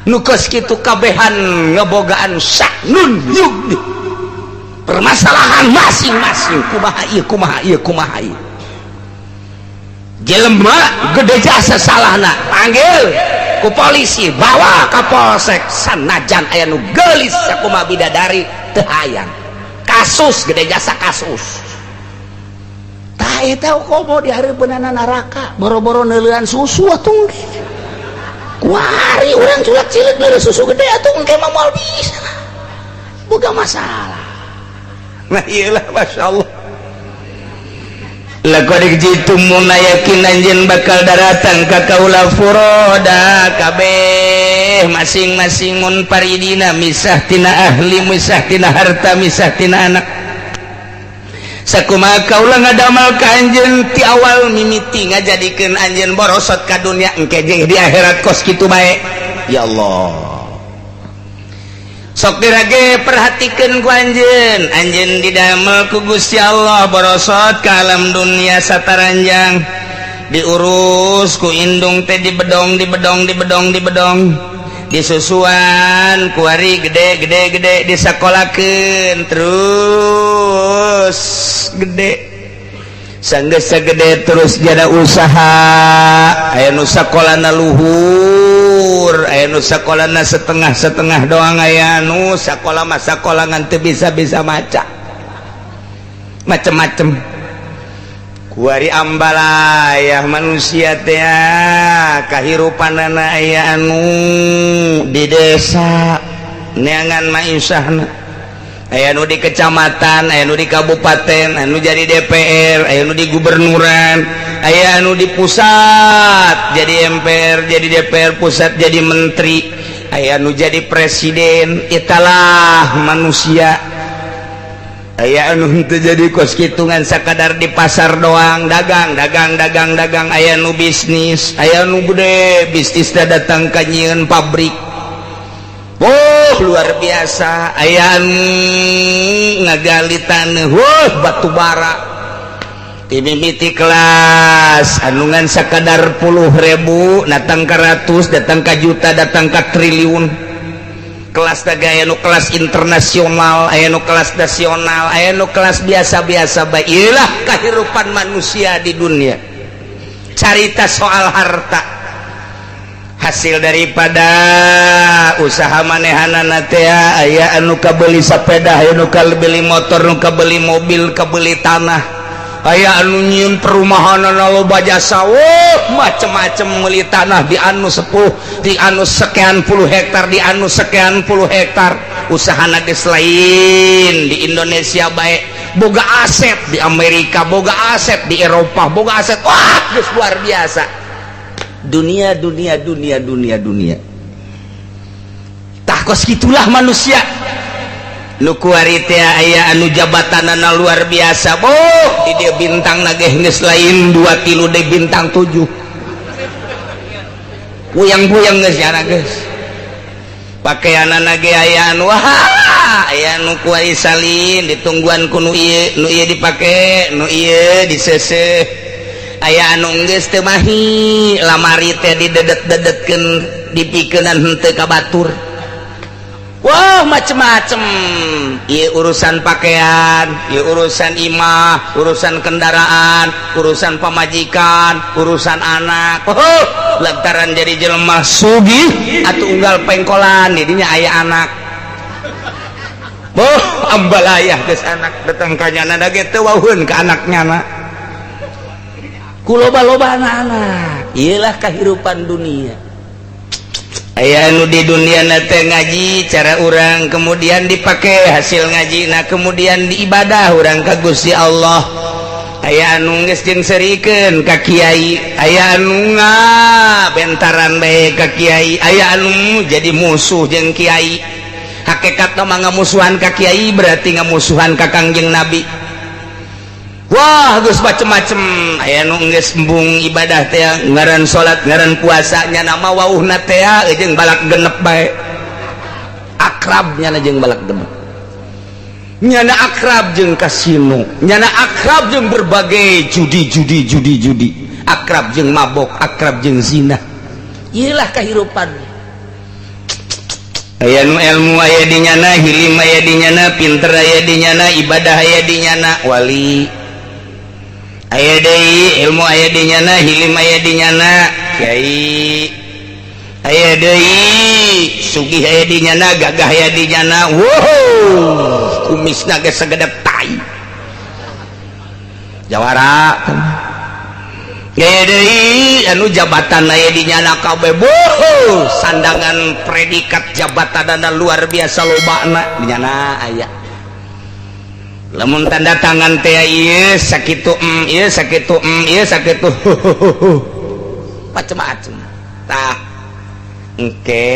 nu kos kitu kabehan ngebogaan saknun yug permasalahan masing-masing kumaha ieu kumaha ieu kumaha ieu jelema gede jasa salahna panggil ku polisi bawa ka polsek sanajan aya nu geulis sakumaha bidadari teu hayang kasus gede jasa kasus tah eta komo di hareupeunana neraka boro-boro neuleuan susu atuh kuari urang culak cilik neuleuh susu gede atuh engke mah moal bisa boga masalah. Nah iyalah masyaallah. Laqad jitumuna yakin anjeun bakal daratang ka kaula furoda kabeh masing-masing munfaridina misah tina ahli misah tina harta misah tina anak sakumaha kaula ngadamal ka anjeun ti awal mimiti ngajadikeun anjeun borosot ka dunya engke jeung di akhirat kos kitu bae. Ya Allah. Sok dirage perhatikeun ku anjeun anjeun didamel ku Gusti Allah borosot ka alam dunia sataranjang diurus ku indung teh dibedong dibedong dibedong dibedong disusuan kuari gede gede gede disakolakeun terus gede sanggeus sagede terus jada usaha aya nu sakolana luhur aya nu sakolana setengah-setengah doang aya nu sakola mah sakola ngan teu bisa-bisa maca macem-macem kuari ambalayah manusia teh kahirupanana aya anu di desa neangan maisahna aya nu di kecamatan aya nu di kabupaten aya nu jadi DPR aya nu di gubernuran aya nu di pusat jadi MPR jadi DPR pusat jadi menteri aya nu jadi presiden. Italah manusia aya anu henteu jadi kos kitungan sakadar di pasar doang dagang dagang dagang dagang aya nu bisnis aya nu gede bisnisna datang ka nyieun pabrik Oh luar biasa aya ngagali taneuh batu bara timimiti kelas anungan sakadar puluh ribu datang ke ratus datang ke juta datang ke triliun kelas aya nu kelas internasional aya nu kelas nasional aya nu kelas biasa-biasa bae. Iyalah kehidupan manusia di dunia carita soal harta hasil daripada usaha manehanana teh aya anu kabeli sepeda aya nu kabeli motor nu kabeli mobil kabeli tanah aya anu nyieun perumahanana loba jasa macem-macem meuli tanah di anu sepuh di anu sekian puluh hektar di anu sekian puluh hektar usahana geus lain di Indonesia bae boga aset di Amerika boga aset di Eropa boga aset wah geus luar biasa dunia dunia dunia dunia dunia tah kos kitulah manusia nu kuari teh aya anu jabatanana luar biasa boh di dia bintang nageh geus lain 2 3 deui bintang 7 puyang-puyang geus nya geus pakaianana ge aya anu wah aya nu kuari salin ditungguan ku nu ieu dipake nu ieu diseuseuh aya anu geus teu mahi lamari teh didedet-dedetkeun dipikeunan henteu ka batur. Wah macem-macem ieu urusan pakaian ieu urusan imah urusan kendaraan urusan pamajikan urusan anak. Oh lantaran jadi jelema sugih atuh unggal pengkolan didinya aya anak. Oh ambalayah geus anak datang ka nyana ge teu wauheun ka anak nyana ku loba-loba anak-anak. Iyalah kehidupan dunia. Aya anu di dunia teh ngaji cara urang kemudian dipake hasil ngaji nah kemudian diibadah urang ka Gusti Allah. Aya anu geus jeung serikeun ka kiai aya anu bentaran bae ka kiai aya anu jadi musuh jeung kiai. Hakikatna mah ngamusuhan ka kiai berarti ngamusuhan ka Kangjeng Nabi. Wah geus macem-macem aya nu geus embung ibadah teh ngaran salat ngaran puasa nya nama wauhna teh jeung balak genep bae akrab nyana jeung balak genep nyana akrab jeung kasino nyana akrab jeung berbagai judi judi judi judi akrab jeung mabok akrab jeung zina. Iyalah kehidupan. Aya nu ilmu aya di nyana hilim aya di nyana pinter aya di nyana ibadah aya di nyana wali aya deui ilmu aya di nyana hilim aya di nyana kiai aya deui sugih aya di nyana gagah aya di nyana. Wow kumisna geus sagede tai jawara aya deui anu jabatan aya di nyana kabeh boh sandangan predikat jabatanana luar biasa lobana di nyana aya. Lamun tanda tangan teh ieu sakitu ieu sakitu ieu sakitu macem-macem tah engke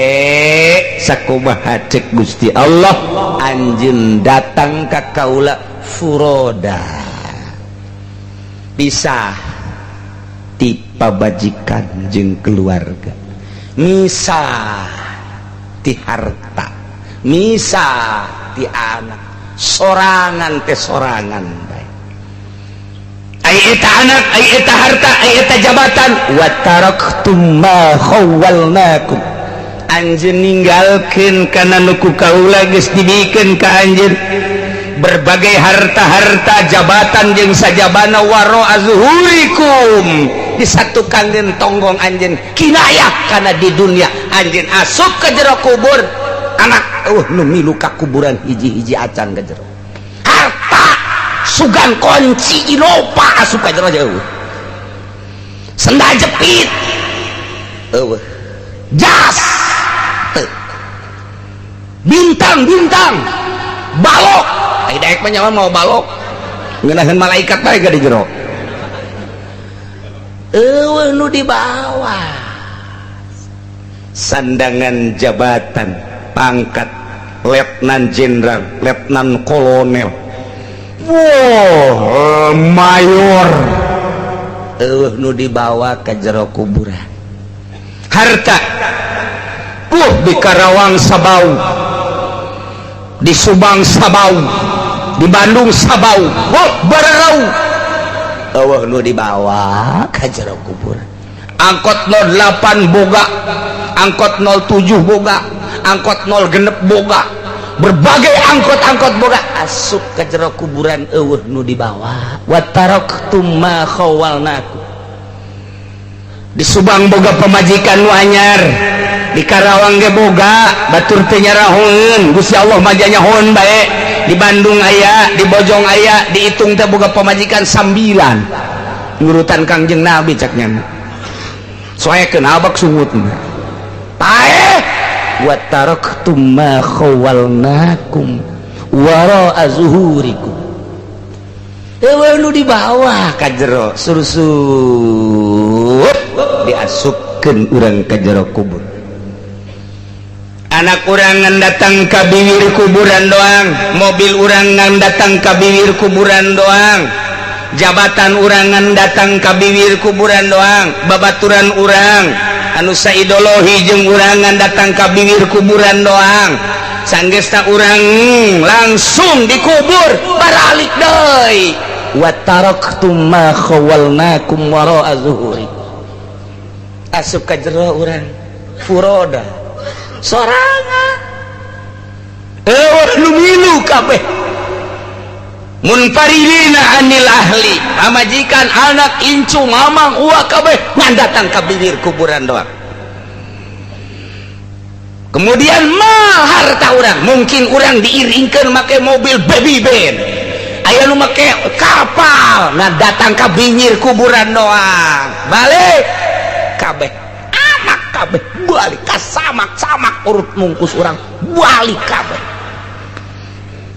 sakumaha cek Gusti Allah anjeun datang ka kaula furoda pisah ti pabajikan jeung keluarga misah ti harta misah ti anak sorangan teh sorangan bae ai eta anak ai eta harta ai eta jabatan wa taraktum ma khawwalnakum anjeun ninggalkeun kana nu ku kaula geus dibikeun ka anjeun berbagai harta-harta jabatan jeung sajabana waro azhurikum disatukankeun tonggong anjeun kinayah kana di dunia anjeun asup ke jero kubur anak nu milu ka kuburan hiji-hiji acan ka jero harta sugan kunci Innova asup ka jero jauh sendal jepit eueuh jas teu bintang-bintang balok ai daek mah nyawa mau balok ngeunaheun malaikat bae ka di jero eueuh nu dibawa sandangan jabatan pangkat letnan jenderal, letnan kolonel, wow, mayor, eueuh nu dibawa ke jero kuburan. Harta, Di Karawang sabau, di Subang sabau, di Bandung sabau, bararau eueuh nu dibawa ka jero kubur. Angkot 08 boga, angkot 07 boga, angkot 0 genep boga, berbagai angkot-angkot boga asup ka jero kuburan eueuh nu dibawa. Wa taraktum ma khawalnakum. Di Subang boga pamajikan nu anyar, di Karawang ge boga, batur teu nyarahoeun, Gusti Allah mah nyahoeun bae. Di Bandung aya, di Bojong aya, dihitung teh boga pamajikan 9. Ngurutan Kangjeng Nabi cak nya. Soekeun abak sungut. Taeh wa taraktum ma khawalnakum wara'a zuhurikum. Eueuh nu dibawa ka jero sursut diasupkeun urang ka jero kubur. Anak urang ngan datang ka bibir kuburan doang, mobil urang ngan datang ka bibir kuburan doang, jabatan urang ngan datang ka bibir kuburan doang, babaturan urang anu saidologi jeung urang ngan datang ka bibir kuburan doang. Sanggeusna urang langsung dikubur baralik deui. Wa taraktum ma khawalnakum wara'a zuhuri. Asup ka jero urang furoda sorangan eueuh nu milu kabeh munfaridina anil ahli, pamajikan, anak, incu, mamang, uwa kabeh ngan datang ka bibir kuburan doang. Kemudian mal harta urang, mungkin urang diiringkeun make mobil baby band, aya nu make kapal, nah datang ka bibir kuburan doang, balik kabeh anak kabeh balik ka samak-samak urut mungkus urang balik kabeh,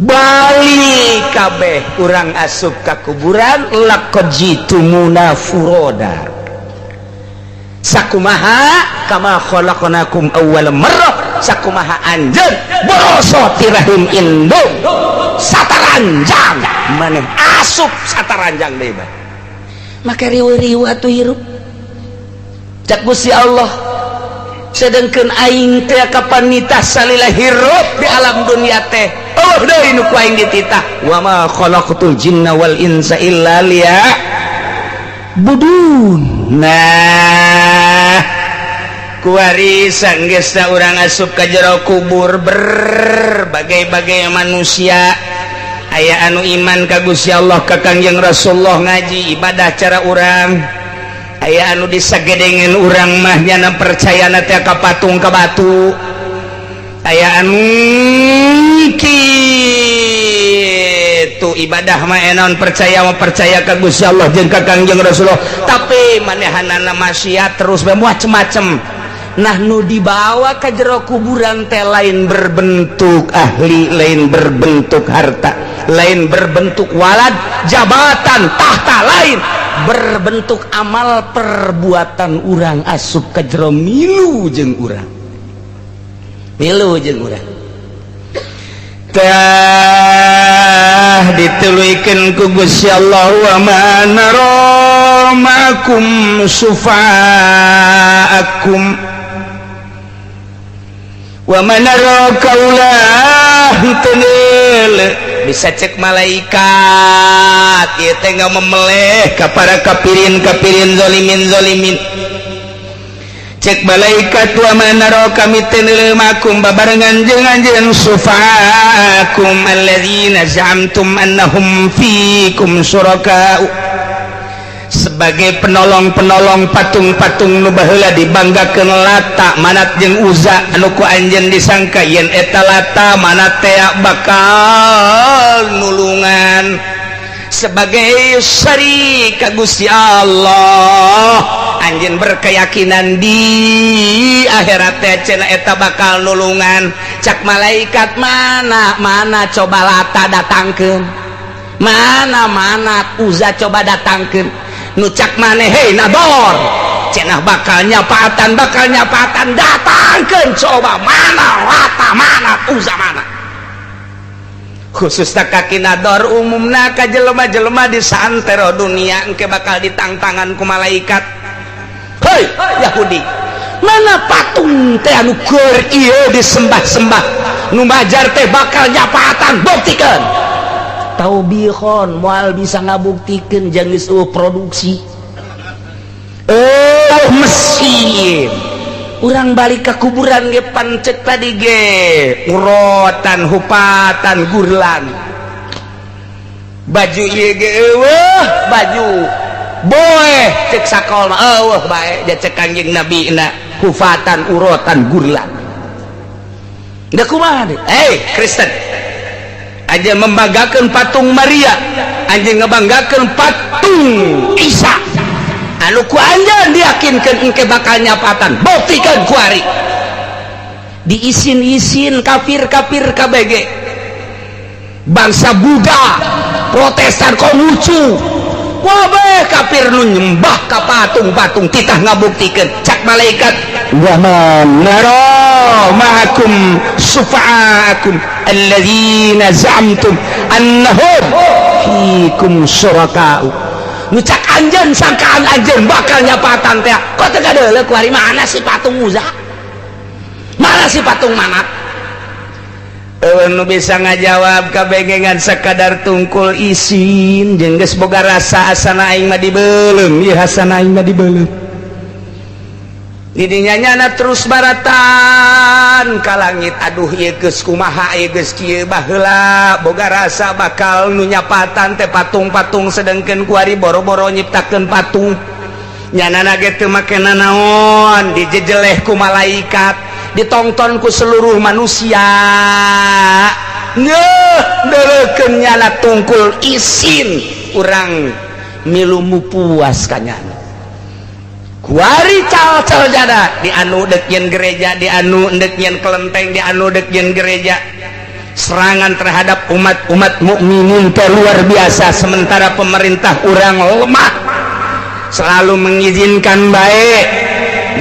balik kabeh urang asup ka kuburan. Laqad jitumuna furoda sakumaha kama khalaqnakum awwal marrah, sakumaha anjeun boroso tirahim indung sataranjang maneh asup sataranjang deui bae. Maka riweuh-riweuh atuh hirup cak Gusti Allah. Sedengkeun aing teh kapan nitah salila hirup di alam dunia teh oh deui nu ku aing dititah wa ma khalaqtul jinna wal insa illa liya'budun. Nah kuari sanggeusna urang asup ka jero kubur berbagai-bagai manusia, aya anu iman ka Gusti Allah ka Kangjeng Rasulullah ngaji ibadah cara urang, aya anu disagedengeun urang mah nyana percayana teh ka patung ka batu, aya anu kitu ibadah mah enon percaya mah percaya ka Gusti Allah jeung ka Kangjeng Rasulullah, tapi manehanana maksiat terus bae macem-macem. Nah nu dibawa ka jero kuburan teh lain berbentuk ahli, lain berbentuk harta, lain berbentuk walad, jabatan, tahta, lain berbentuk amal perbuatan urang asup ka jero milu jeung urang, milu jeung urang. Tah dituluykeun ku Gusti Allah wa ma nara ma'akum sufa'akum wa ma nara kaulah tenel. Bisa cek malaikat ieu teh ngamemeleh ka para kafirin kafirin zalimin zalimin. Cek malaikat wa ma nara kami tenel makum babarengan jeung anjeun sufa'akum alladzina za'amtum annahum fikum syuraka'u, sebagai penolong-penolong patung-patung nu baheula dibanggakeun Lata Manat jeung Uza anu ku anjeun disangka yen eta Lata Manat teh bakal nulungan sebagai syarik ka Gusti Allah. Anjeun berkeyakinan di akhirat teh cenah eta bakal nulungan. Cak malaikat mana mana coba Lata datangkeun, mana mana Uza coba datangkeun, nu cak maneh hei nador cenah bakal nyapaatan, bakal nyapaatan, datangkeun coba mana Lata mana Uza mana. Khususna ka Ki Nador, umumna ka jelema-jelema di santero dunia engke bakal ditangtangan ku malaikat. Hei Yahudi, Mana patung teh anu keur ieu disembah-sembah nu majar teh bakal nyapatan, buktikan. Taubihon moal bisa ngabuktikeun jeung geus eueuh produksi. Eueuh mesin. Urang balik ke kuburan ge pancet tadi ge urotan hupatan gurlan. Baju ieu ge eueuh baju boeh cek sakol mah eueuh bae ja cek Kangjeng Nabi na hufatan urotan gurlan. Da kumaha deui? Kristen aja membanggakeun patung Maria, anjeun ngebanggakeun patung Isa. Anu ku anjeun diyakinkeun engke bakal nyapatan, buktikeun ku ari. Diisin-isin kafir-kafir KBG. Bangsa Buddha, Protestan Konghucu, wabeh kafir nu nyembah ka patung-patung titah ngabuktikeun cak malaikat wa ma nara ma'akum sufa'akum alladzina za'amtum annahum fikum syuraka'u. Nu cak anjeun sangkaan anjeun bakal nyapatan teh kok teu kadeuleu ku ari mana si patung Uza, mana si patung Manat. Nu bisa ngajawab kabengengan sekadar tungkul isin jeung geus boga rasa asana aing mah dibeuleum, ieu hasana aing mah dibeuleum. Didinya nyana terus baratan ka langit, aduh ieu geus kumaha ieu geus kieu baheula boga rasa bakal nu nyapatan teh patung-patung sedengkeun ku ari boro-boro nyiptakeun patung. Nyanana ge teu make nanaon dijejeleh ku malaikat, ditongton ku seluruh manusia. Ngeuh deuleukeun nyana tungkul isin urang milu puas ka nyana. Kuari cal-cal jada di anu deuk nyeun gereja, di anu deuk nyeun kelenteng, di anu deuk nyeun gereja. Serangan terhadap umat-umat mukminin teh luar biasa, sementara pemerintah urang lemah selalu mengizinkan baik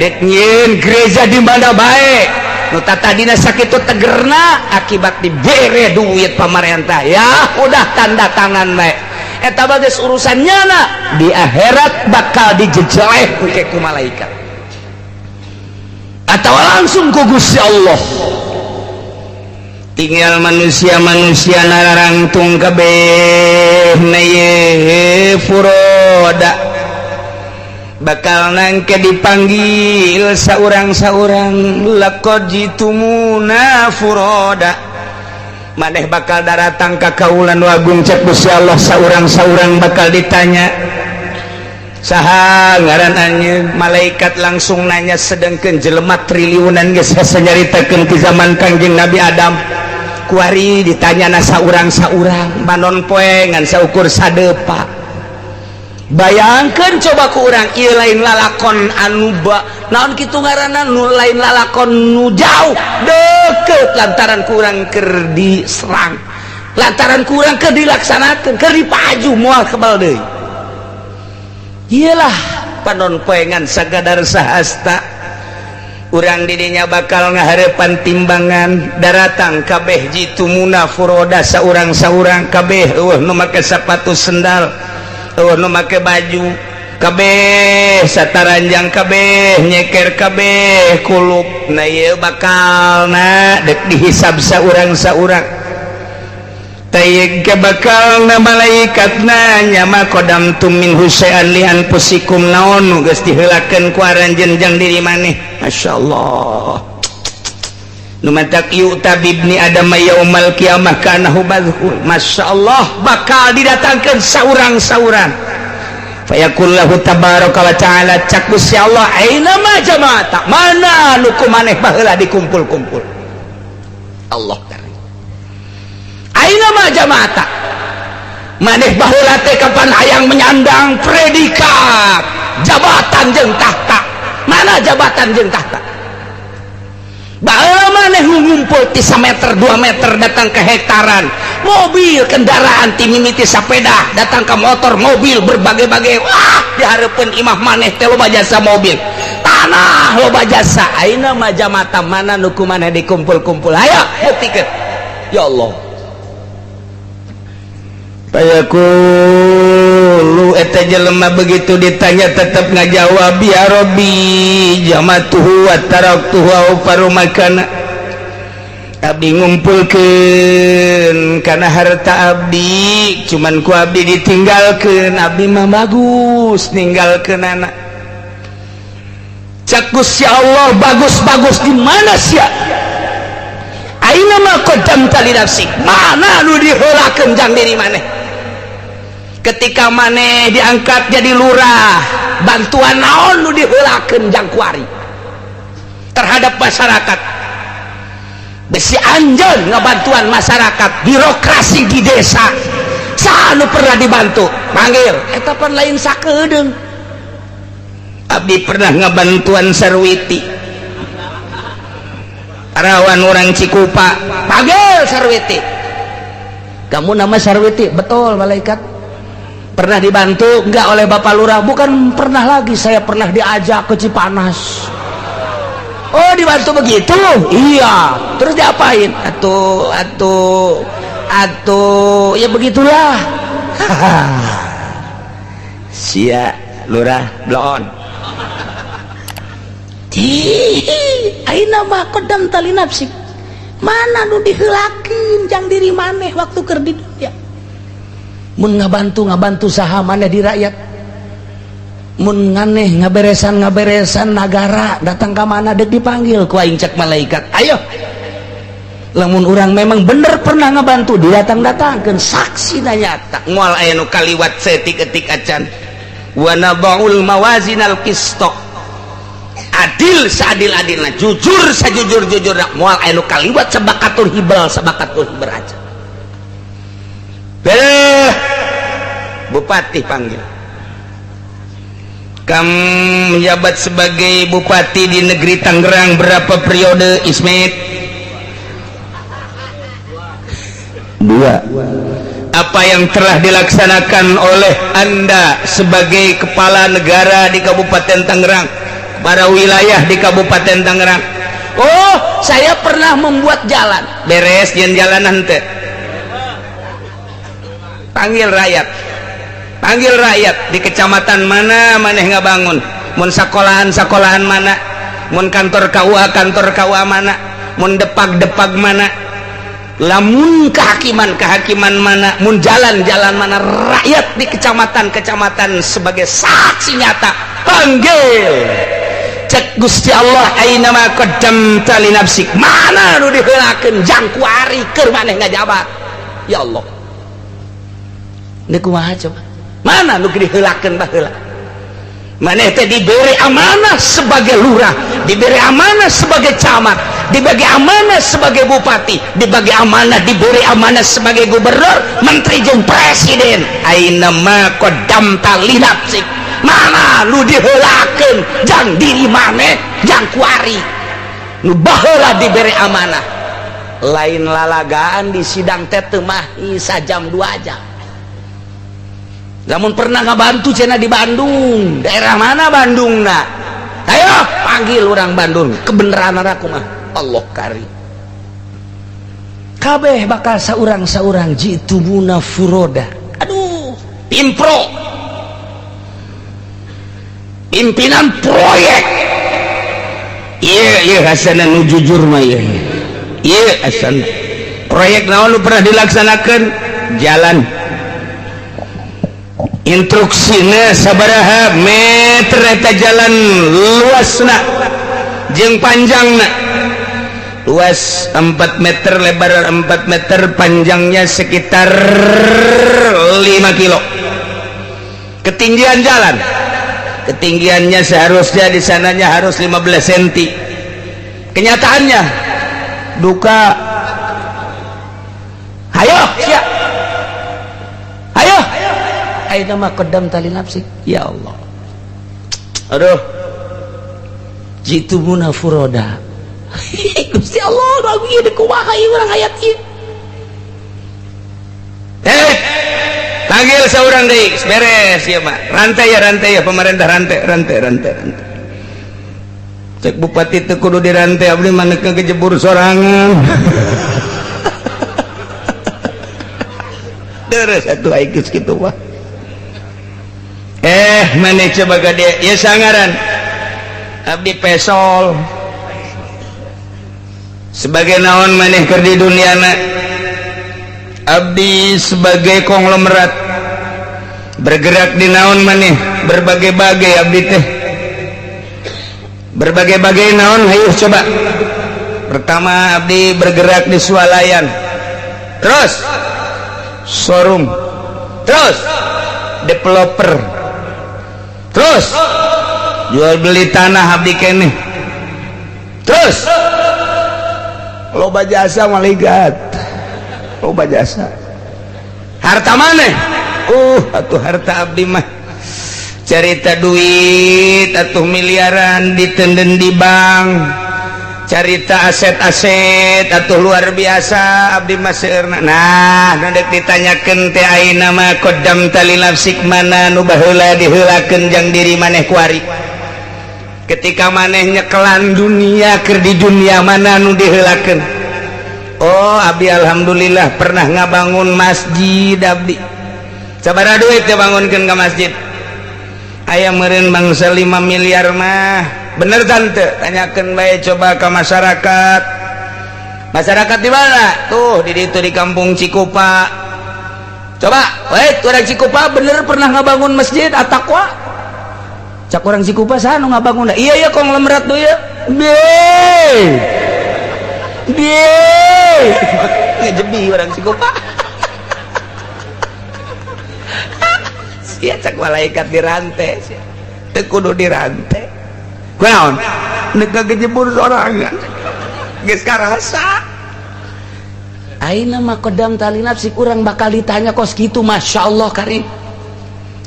dek nyeun gereja di mana baik nu tatadina sakitu tegerna akibat dibere duit pamarentah ya udah tanda tangan baik eta mah geus urusan nyana di akhirat bakal dijejeleh ku malaikat atau langsung ku Gusti Allah. Tinggal manusia-manusia nararangtung kabeh na ye furoda bakal nangke dipanggil saurang-saurang laqad jitumuna furoda maneh bakal daratang ka kaulan wagung cek Gusti Allah saurang-saurang bakal ditanya saha ngaran anjeun. Malaikat langsung nanya sedengkeun jelema triliunan geus hese nyaritakeun ti zaman Kangjeng Nabi Adam kuari ditanya na saurang-saurang banon poe ngan saukur sadepa. Bayangkan coba ku urang ieu lain lalakon anu ba naon kitu ngaranna nu lain lalakon nu jauh deket lantaran ku urang keur diserang, lantaran ku urang keur dilaksanakeun, keur dipaju moal kebal deui. Iyalah panon poengan sagadar sahasta urang didinya bakal ngaharepan timbangan daratang kabeh jitumuna furoda saurang-saurang kabeh eueuh nu make sepatu sendal, eueuh nu make baju kabeh sataranjang kabeh nyeker kabeh kulup. Nah ieu bakalna dek dihisab saurang-saurang tayeg ke bakalna malaikat nanya ma qadamtum min husyai'an li anfusikum naon nu geus diheulakeun ku aranjeun jang diri maneh. Masyaallah nu matak yu'ta bibni adam yaumal qiyamah kanahu badhul. Masyaallah bakal didatangkeun saurang-saurang. Fayaqul lahu tabaraka wa ta'ala cak Gusti Allah aina ma jama'ata mana nu ku maneh baheula dikumpul-kumpul. Allah dari aina ma jama'ata maneh baheula teh kapan hayang menyandang predikat jabatan jeung tahta, mana jabatan jeung tahta baheula maneh ngumpul ti sameter 2 meter datang ke hektaran mobil kendaraan ti mimiti sepeda datang ke motor mobil berbagai-bagai. Wah dihareupeun imah maneh teh loba jasa mobil tanah loba jasa ayeuna mah jamata mana nu ku maneh dikumpul-kumpul ayo buktikeun. Ya Allah Payaqulu eta jelema begitu ditanya tetap ngajawab ya Rabbi jamatuhu wa taraktuhu au farumakana. Abdi ngumpulkeun kana harta abdi, cuman ku abdi ditinggalkeun, abdi mah bagus ninggalkeun anak. Cak Gusti Allah bagus-bagus di mana sia? Aina ma qaddamta li nafsik? Mana nu diheulakeun jang diri maneh? Ketika maneh diangkat jadi lurah, bantuan naon nu diheulakeun jang kuari terhadap masyarakat? Besi anjeun ngabantuan masyarakat, birokrasi di desa saha nu pernah dibantu? Panggil eta pan lain sakedeung. Abdi pernah ngabantuan Sarwiti, parawan orang Cikupa. Panggil Sarwiti, kamu nama Sarwiti? Betul malaikat. Pernah dibantu enggak oleh Bapak Lurah? Bukan pernah lagi, saya pernah diajak ke Cipanas. Oh dibantu begitu? Iya. Terus diapain? Atuh atuh atuh ya begitulah. Sia lurah bloon. Aina ma qaddamta li nafsik? Mana nu diheulakeun jang diri maneh waktu keur di dunia? Mun ngabantu saha maneh di rakyat? Mun nganeh ngaberesan nagara datang ka mana dek dipanggil ku aing cek malaikat. Ayo lamun urang memang bener pernah ngabantu didatang-datangkeun saksi nyata. Moal aya nu kaliwat setik-etik acan. Wa nadaul mawazinal qista, adil seadil-adilna, jujur sajujur-jujurna, moal aya nu kaliwat sabakatul hibal sabakatul hibal acan. Beh, bupati panggil. Kamu menjabat sebagai bupati di negeri Tangerang berapa periode, Ismet? 2. Apa yang telah dilaksanakan oleh Anda sebagai kepala negara di Kabupaten Tangerang, para wilayah di Kabupaten Tangerang? Oh, saya pernah membuat jalan. Beres yang jalan nanti. Panggil rakyat. Panggil rakyat di kecamatan mana maneh ngabangun, mun sekolahan-sekolahan mana, mun kantor KUA kantor KUA mana, mun depak-depak mana, lamun kehakiman-kehakiman mana, mun jalan-jalan mana, rakyat di kecamatan-kecamatan sebagai saksi nyata. Panggil. Cek Gusti Allah aina ma qaddamta li nafsik? Mana nu diheulakeun jang kuari keur maneh ngajabat? Ya Allah. Ini kumaha coba? Mana nu diheulakeun baheula? Maneh teh diberi amanah sebagai lurah, diberi amanah sebagai camat, dibagi amanah sebagai bupati, dibagi amanah, diberi amanah sebagai gubernur, menteri jeung presiden. Aina ma qaddamta li nafsik? Mana nu diheulakeun jang diri maneh, jang kuari? Nu baheula diberi amanah. Lain lalagaan di sidang teh teu mah sajam 2 jam. Lamun pernah ngabantu cenah di Bandung, daerah mana Bandung nak? Ayo panggil orang Bandung, kebenaran aku mah Allah kari. Kabeh bakal saurang-saurang jitumuna furoda. Aduh, pimpro. Pimpinan proyek. Iya, iya hasana nu jujur mah ieu. Iya hasana. Proyek naon nu pernah dilaksanakan? Jalan. Instruksina sabaraha meter eta jalan luasna jeung panjangna, luas 4 meter, lebar 4 meter, panjangnya sekitar 5 kilo. Ketinggian jalan, ketinggiannya seharusnya di sananya harus 15 cm. Kenyataannya duka. Ayo siap, ayo. Aina ma qaddamta li nafsik? Ya Allah. Aduh. Jitumuna furoda. Gusti Allah, aku ieu kumaha ieu urang hayat ieu. Panggil seorang deui, beres ieu mah. Rantai ya pemerintah, rantai. Cek bupati teu kudu dirantai, abdi mah neuk kejebur sorangan. Terus atuh aing geus kitu mah. Maneh coba gade ieu sangaran abdi pesol. Sebagai naon maneh keur di duniana? Abdi sebagai konglomerat. Bergerak di naon maneh? Berbagai-bagai abdi teh. Berbagai-bagai naon hayu coba. Pertama abdi bergerak di swalayan. Terus showroom. Terus developer. Terus jual beli tanah abdi keneh. Terus loba jasa maligat. Loba jasa. Harta maneh? Atuh harta abdi mah carita duit atuh miliaran ditenden di bank, carita aset-aset atuh luar biasa abdi mah seueurna. Nah, nu dek ditanyakeun teh ayeuna mah qaddam tali nafsik mana nu baheula diheulakeun jang diri maneh kuari. Ketika maneh nyekelan dunia keur di dunia mana nu diheulakeun? Oh, abdi alhamdulillah pernah ngabangun masjid abdi. Sabaraha duit teh bangunkeun ka masjid? Aya meureun bangsa 5 miliar mah. Bener tante? Tanyakeun bae coba ke masyarakat. Masyarakat di mana? Tuh di ditu di kampung Cikupa. Coba, weh orang Cikupa bener pernah ngabangun masjid At-Taqwa? Cak orang Cikupa saha nu ngabangun? Iya ya konglomerat tuh ya. Be. Be. Ngejebi orang Cikupa. Sia cak malaikat dirantai sia. Teu kudu dirantai. Kunaon? Neuk ngejebur sorangan. Geus karasa. Ayeuna mah qadam tali nafsi urang bakal ditanya kos kitu, masyaallah karim.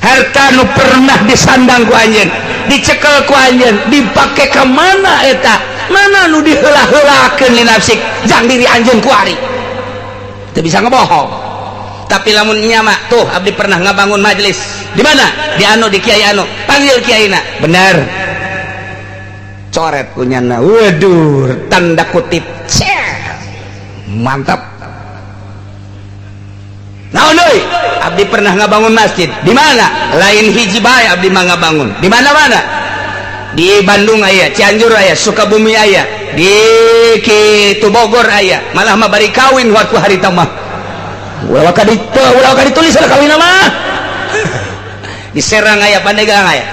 Harta nu pernah disandang ku anjeun, dicekel ku anjeun, dipake ka mana eta? Mana nu diheula-heulakeun li nafsik jang diri anjeun kuari. Teu bisa ngebohong. Tapi lamun nyama tuh abdi pernah ngabangun majelis. Di mana? Di anu, di kiai anu. Panggil kiaina. Bener. Coret kunyana. Waduh, tanda kutip. Mantap. Naon deui? Abdi pernah ngabangun masjid. Di mana? Lain hiji bae abdi mah ngabangun. Di mana-mana? Di Bandung aya, Cianjur aya, Sukabumi aya, di kitu Bogor aya. Malah mah bari kawin waktu harita mah. Ulah ka ditu, ulah ka ditulis lah kawin mah. Di Serang aya, Pandeglang aya.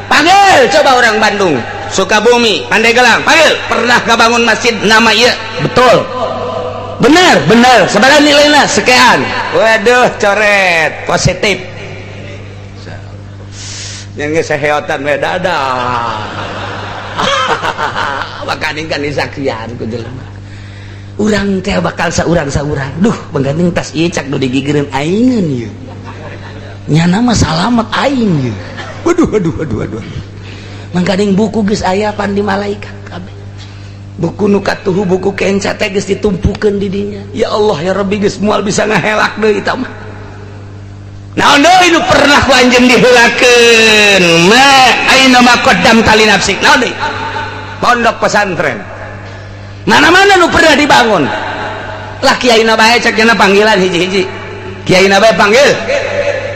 Panggil coba orang Bandung, Sukabumi, Pandeglang, panggil. Pernah ngabangun masjid nama ieu? Betul. Benar, benar. Sabaraha nilainya? Sekian. Waduh, coret, positif. Yang geus seheotan we dadah. Makaning kan disaksian ku jelema. Urang teh bakal saurang-saurang. Duh, mangganing tas ieu cak nu digigireun aingeun ieu. Nyana mah salamet aing ieu. Waduh, waduh, waduh, waduh. Mangganing buku geus aya pan di malaikat kabeh. Buku nu katuhu, buku kenca teh geus ditumpukeun di dinya. Ya Allah ya Rabbi geus moal bisa ngahelak deui eta mah. Naon deui nu pernah ku anjeun diheulakeun? Ma aina ma qaddam tali nafsik. Naon deui? Pondok pesantren. Mana-mana nu pernah dibangun. Lah kiai na bae cek nya panggilan hiji-hiji. Kiai na bae panggil.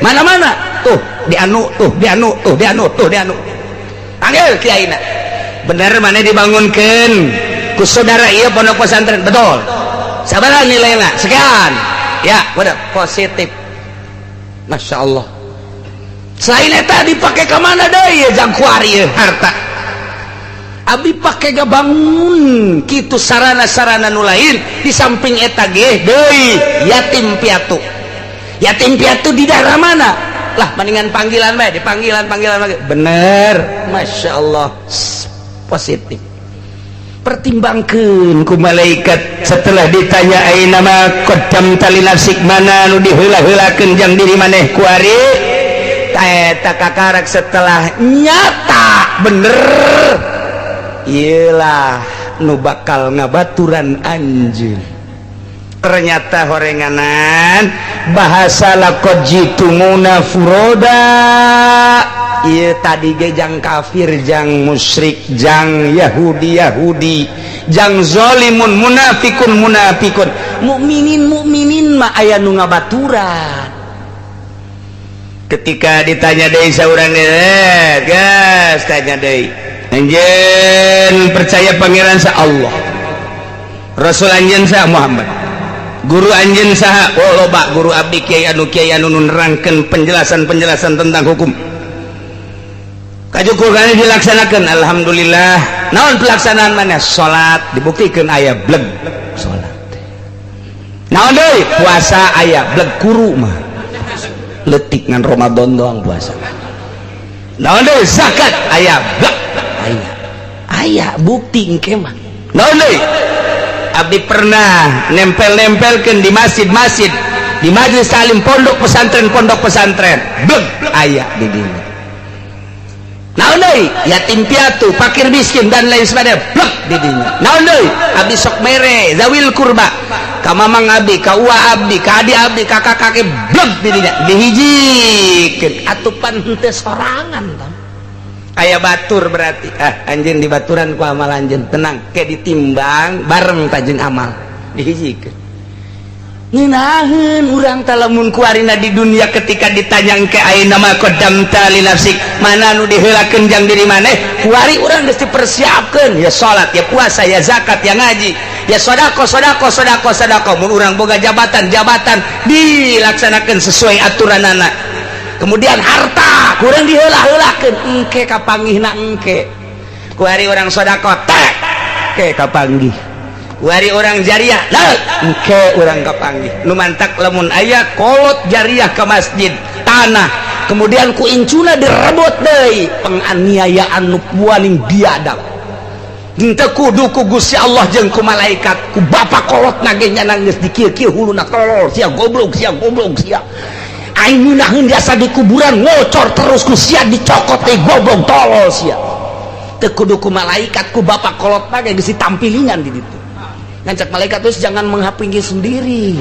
Mana-mana tuh di anu, tuh di anu, tuh di anu, tuh di anu. Panggil kiai na. Bener mana dibangunkeun ku saudara ieu pondok pesantren, betul. Sabaraha nilainya? Sekian. Ya, udah positif. Masya Allah. Selain eta dipake ka mana deui ya jang kuari ieu harta. Abi pake gabangun kitu sarana-sarana nu lain di samping eta ge deui yatim piatu. Yatim piatu di daerah mana? Lah mendingan panggilan bae, dipanggilan panggilan lagi. Bener, Masya Allah, positif. Pertimbangkeun ku malaikat setelah ditanya aina ma qaddam tali nafsik mana nu diheula-heulakeun jang diri maneh kuari. Eta kakarak setelah nyata bener iyalah nu bakal ngabaturan anjeun. Ternyata horenganan bahasa laqad jitumuna furoda. Ieu tadi ge jang kafir, jang musyrik, jang Yahudi Yahudi, jang zalimun, munafikun munafikun, mukminin mukminin mah aya nu ngabaturan. Ketika ditanya deui saurang geus tanya deui anjeun percaya pangeran sa Allah, Rasul anjeun sa Muhammad, guru anjeun saha? Oh loba guru abdi kiai anu nerangkeun penjelasan-penjelasan tentang hukum. Kajukur kana dilaksanakeun alhamdulillah. Naon pelaksanaan mana? Salat dibuktikeun aya bleg salat. Naon deui? Puasa aya bleg kuru mah. Letik ngan Ramadan doang puasa. Naon deui? Zakat aya bleg aya. Aya bukti engke mah. Naon deui? Abdi pernah nempel-nempelkeun di masjid-masjid, di majelis taklim pondok pesantren, bleg aya di dinya. Naon deui? Yatim piatu, fakir miskin dan lain sebagainya, bleg di dinya. Naon deui? Abdi sok mere zawil kurba, ka mamang abdi, ka uwa abdi, ka adi abdi, ka kakak kakek, bleg di dinya. Dihijikeun atupan henteu sorangan tah. Aya batur berarti. Ah, anjeun dibaturan ku amal anjeun. Tenang, ke ditimbang bareng tajeng amal. Dihijikeun. Ngeunaheun urang teh lamun kuarina di dunia ketika ditanya ke ayeuna mah qaddamta li nafsik, mana nu diheulakeun jang diri maneh, kuari urang geus dipersiapkeun, ya salat, ya puasa, ya zakat, ya ngaji, ya sedekah, sedekah, sedekah, sedekah. Mun urang boga jabatan, jabatan dilaksanakeun sesuai aturanana. Kemudian harta kurang diheula-heulakeun, engke kapanggihna engke. Kuari urang sedekah tek ke kapanggih. Kuari urang jariah engke urang kapanggih. Nu mantak lamun aya kolot jariah ke masjid tanah, kemudian ku incuna direbut deui, penganiayaan nu paling biadab. Henteu kudu ku Gusti Allah jeung ku malaikat, ku bapa kolot na ge nya geus dikieu-kieu huluna tolol sia goblok sia goblok sia. Aing ngeunaheun biasa di kuburan ngocor terus ku sia dicokot teh goblok tolol sia. Teu kudu ku malaikat ku bapa kolot na ge geus ditampilingan di ditu. Ngancak malaikat terus jangan menghapingi sendiri.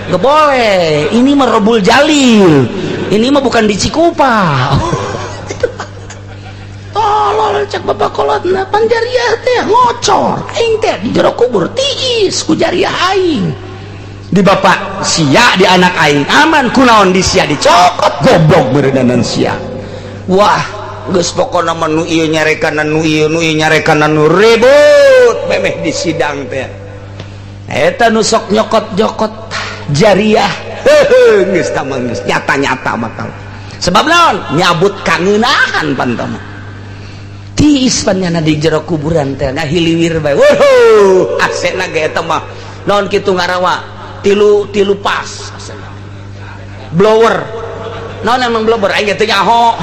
Nggak boleh. Ini mah Robul Jalil. Ini mah bukan di Cikupa. Tolol cak bapak kolotna pan jariah teh ngocor. Aing teh di jero kubur tiis ku jariah aing. Di bapak sia di anak aing aman kunaon di sia dicokot goblok beureunan sia. Wah, geus pokona mah nu ieu nyarekan nu ieu nu ieu nyarekan nu ribut memeh di sidang teh. Eta nu sok nyokot-nyokot jariah heuh geus tamang geus nyata-nyata bakal. Sebab naon? Nyabut kangeunahan pantama. Tiis pan nyana di jero kuburan teh ngahiliwir bae. Wuh, asena ge eta mah naon kitu ngarawa tilu tilu pas asena. Blower. Naon emang blower aing teh nyaho.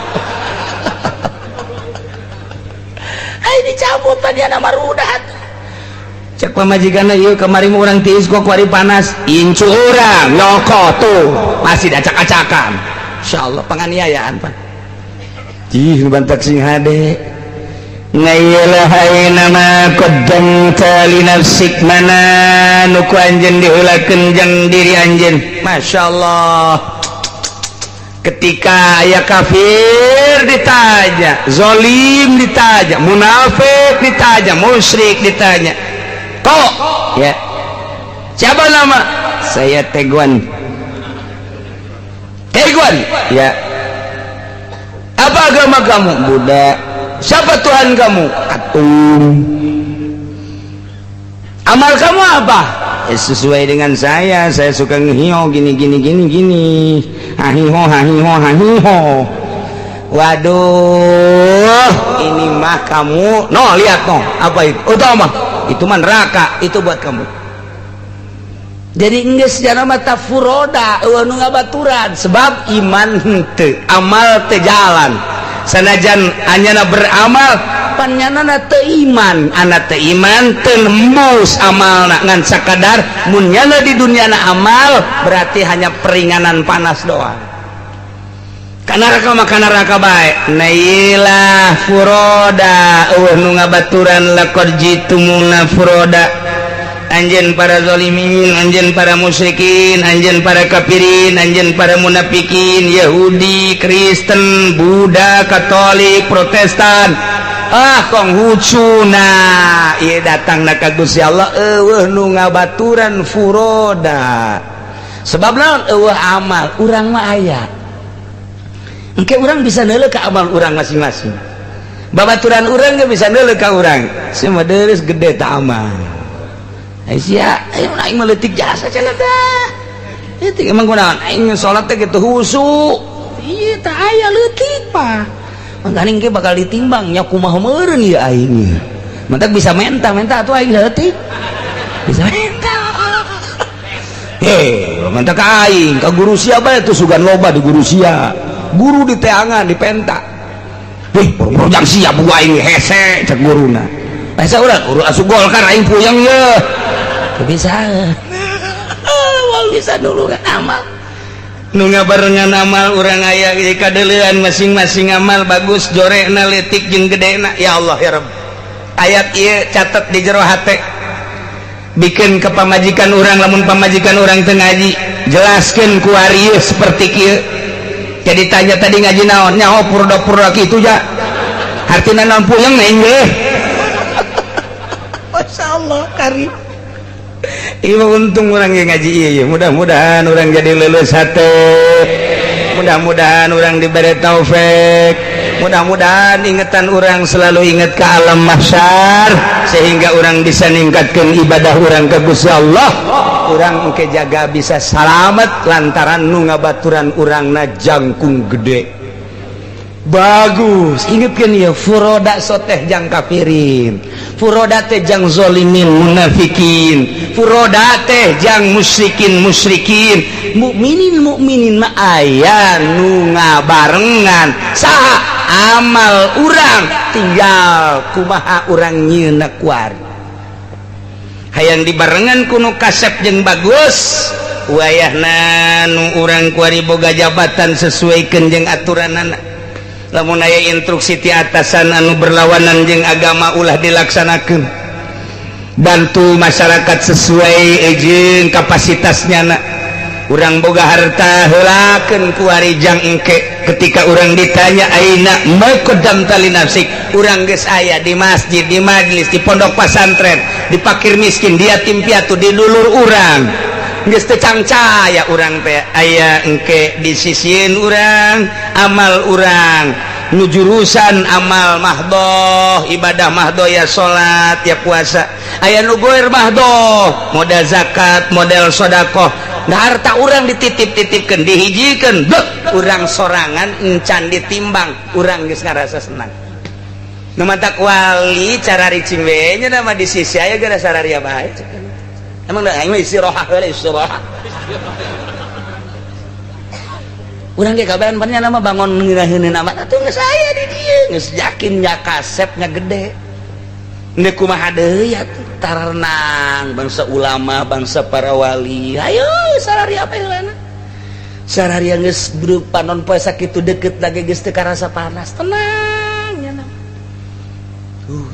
Aing dicabut pan nyana marudat. Cek pamajikanna ieu kamari mah urang tiis kok kuari panas. Incu urang nyokot tuh masih diacak-acakan. Insyaallah penganiayaan pan. Ih bantak sing hade. Ngailah ayeuna ma qaddamta li nafsik, mana nu ku anjeun diheulakeun jang diri anjeun. Masyaallah. Ketika aya kafir ditanya, zalim ditanya, munafik ditanya, musyrik ditanya. Tok, ya. Siapa nama? Saya Teguan. Teguan, ya. Apa agama kamu? Buddha. Siapa Tuhan kamu? Atung. Amal kamu apa? Ya, sesuai dengan saya suka ngehio gini gini gini gini. Hahiho hahiho hahiho. Waduh, ini mah kamu. No, lihat no, apa itu? Oh, itu mah. Itu mah neraka, itu buat kamu. Jadi geus jana mah tafuroda, eueuh nu ngabaturan sebab iman henteu, amal teu jalan. Sanajan anyana beramal, panyanana teu iman, ana teu iman teu nembus amalna ngan sakadar mun nyana di dunyana amal berarti hanya peringanan panas doang. Kanaraka mah kanaraka bae. Nailah furoda eueuh nu ngabaturan laqad jitumuna furoda. Anjeun para zalimin, anjeun para musyrikin, anjeun para kafirin, anjeun para munafikin, Yahudi, Kristen, Buddha, Katolik, Protestan. Ah Konghucu na ieu datangna ka Gusti Allah eueuh nu ngabaturan furoda. Sebab naon eueuh amal urang mah aya. Engke urang bisa neuleuh ka amal urang masing-masing. Babaturan urang ge bisa neuleuh ka urang. Sia deres gede ta amal. Ai sia, ayo aing mah leutik jasa cenah teh. Leutik emang kunaon? Aing salat teh kitu husu. Ieu tah aya leutik pak. Mangkaning ge bakal ditimbang nya kumaha meureun ieu aing. Mantak bisa menta-menta atuh aing leutik. Bisa menta. Hei, menta ka aing, ka guru sia bae tuh sugan loba di guru sia. Guru di teangan dipenta. Heh, boro-boro jang sia buah aing hese cek guruna. Hese urang guru asup Golkar aing puyeng ye. Bisa. Moal bisa nulungan amal. Nu ngabarengan amal urang aya di kadeulean masing-masing amal bagus jorekna leutik jeung gedena. Ya Allah ya Rabb. Ayat ieu catet di jero hate. Bikin ke pamajikan urang lamun pamajikan urang teu ngaji, jelaskeun ku ari seperti kieu. Jadi tanya tadi ngaji naon nyaho purda-purda kitu ja. Hartina naon puyeng aing ge. Masyaallah karim. Ieu untung urang ge ngaji ieu. Mudah-mudahan urang jadi leuleus hate. Mudah-mudahan urang diberi taufik. Mudah-mudahan ingetan urang selalu ingat ke alam mahsyar sehingga urang bisa ningkatkan ibadah urang ke Gusti Allah. Urang engke jaga bisa salamet lantaran nu ngabaturan urangna jangkung gede. Bagus, ingetkeun ieu furoda soteh jang kafirin, furoda teh jang zolimin munafikin, furoda teh jang musyrikin musyrikin, mukminin mukminin mah aya nu ngabarengan saha amal urang tinggal kumaha urang nyieunna kuari. Hayang dibarengan ku nu kasep jeung bagus, wayahna nu urang kuari boga jabatan sesuaikeun jeung aturanana. Lamun aya instruksi ti atasan anu berlawanan jeung agama ulah dilaksanakeun. Bantu masyarakat sesuai jeung kapasitasnya na. Urang boga harta heulakeun kuari jang engke ketika urang ditanya aina maqaddamta li nafsik, urang geus aya di masjid, di majelis, di pondok pasantren, di fakir miskin, di yatim piatu, di dulur urang. Geus teu cangcaya urang teh aya engke di sisieun urang amal urang nu jurusan amal mahdoh, ibadah mahdoh ya salat ya puasa, aya nu goer mahdoh model zakat, model sedekah. Nah harta urang dititip-titipkeun, dihijikeun, beuh urang sorangan encan ditimbang, urang geus ngarasa senang. Nu matak wali cara ricing we nya mah di sisi aya geus sararia bae. Emang dah aing mah istirahat heula istirahat. Urang ge kabaran pan nama bangun ngeunaheun amat atuh geus aya di dieu, geus yakin nya kasepnya gede. Ndek kumaha deui atuh tarenang bangsa ulama, bangsa para wali. Ayo sararia apa heulana? Sararia geus berupa non poe sakitu deket lagi geus teu karasa panas, tenang nya.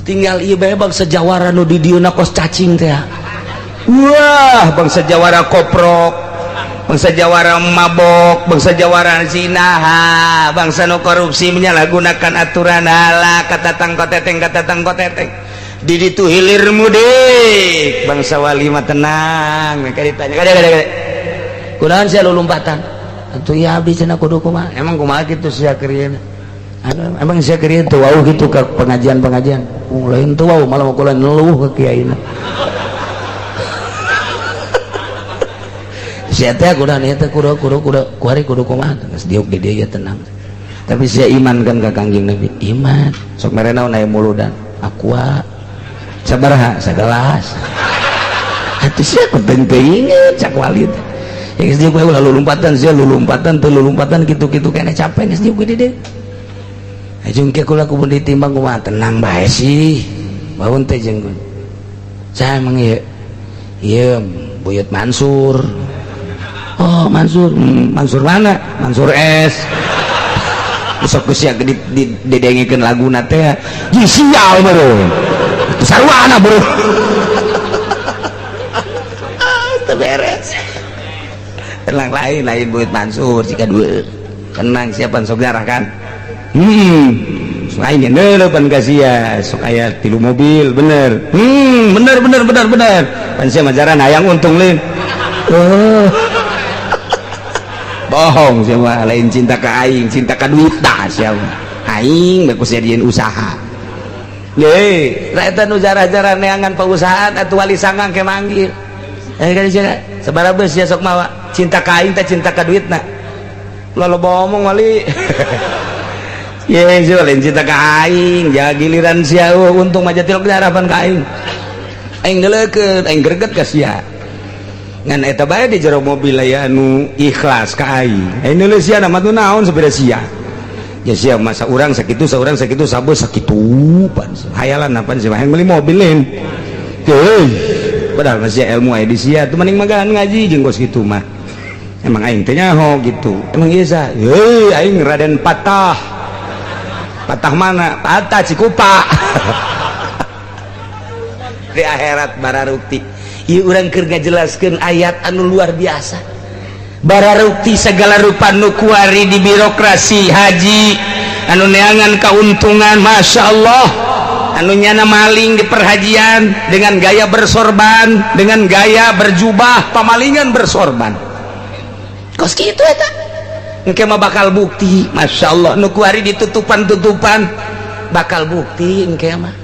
Tinggal ieu bae bangsa jawara nu di dieu na kos cacing teh. Wah, bangsa jawara koprok, bangsa jawara mabok, bangsa jawara zina, bangsa nu korupsi menyalahgunakan aturan ala kata tangkoteteng kata tangkoteteng. Di ditu hilir mudik, bangsa wali mah tenang. Mereka ditanya, kade kade kade. Kunaon sia lulumpatan? Atuh ya abdi cenah kudu kumaha? Emang kumaha kitu sia keur Emang sia keur teu wauh kitu ka pengajian-pengajian. Lain teu wauh malah kula ngeluh ka kiaina. Sia teh kudu teh kudu kudu kudu kuari kudu kumaha geus diuk di dieu tenang. Tapi sia iman kan ka Kangjeng Nabi? Iman. Sok mere naon aya muludan? Aqua. Sabaraha? Sagelas. Atuh sia penting teu inget cak wali teh. Ya geus diuk we ulah lulumpatan sia lulumpatan teu lulumpatan kitu-kitu keneh capek geus diuk di dieu. Ajung ke kula kudu ditimbang kumaha tenang bae sih. Baun teh jeung saya emang ieu. Ieu Buyut Mansur. Oh Mansur, Mansur mana? Mansur S. Besok geus didengikeun laguna teh. Ji sial bro. Sarwana bro. Teu beres. Tenang lain lain Buyut Mansur jika dua. Tenang siapa sok darah kan? Lain ya pan kasih sok aya tilu mobil bener. Bener bener bener bener. Pan sia majaran hayang untung lin. Oh. Bohong sia mah, lain cinta ka aing, cinta ka duit dah sia mah. Aing bagus jadiin usaha. Ye, rakyat nu jarah-jarah neangan perusahaan atuh wali sangang ke manggil. Eh kan sia sabaraha beus sia sok mawa cinta ka aing teh cinta ka duitna. Loba omong wali. Ye, sia lain cinta ka aing, ja giliran sia untung mah jatil harapan ka aing. Aing deuleukeun, aing greget ka sia. Ngan eta bae di jero mobil aya anu ikhlas ka aing. Aing deuleu sia mah tuh naon sepeda sia. Ya sia masa urang sakitu, saurang sakitu, sabeus sakitu pan. Hayalan apan sia hayang meuli mobil lain. Heuy. Padahal masih ilmu aya di sia tuh mending magan ngaji jeung kos kitu mah. Emang aing teh nyaho gitu. Emang ieu sa? Heuy, aing Raden Patah. Patah mana? Patah Cikupa. Di akhirat bararukti. Ieu urang keur ngajelaskeun ayat anu luar biasa. Bararukti segala rupa nu kuari di birokrasi haji anu neangan keuntungan, Masya Allah, anu nyana maling di perhajian dengan gaya bersorban, dengan gaya berjubah pamalingan bersorban kos kitu eta engke mah bakal bukti. Masya Allah, nu kuari ditutupan-tutupan bakal bukti engke mah.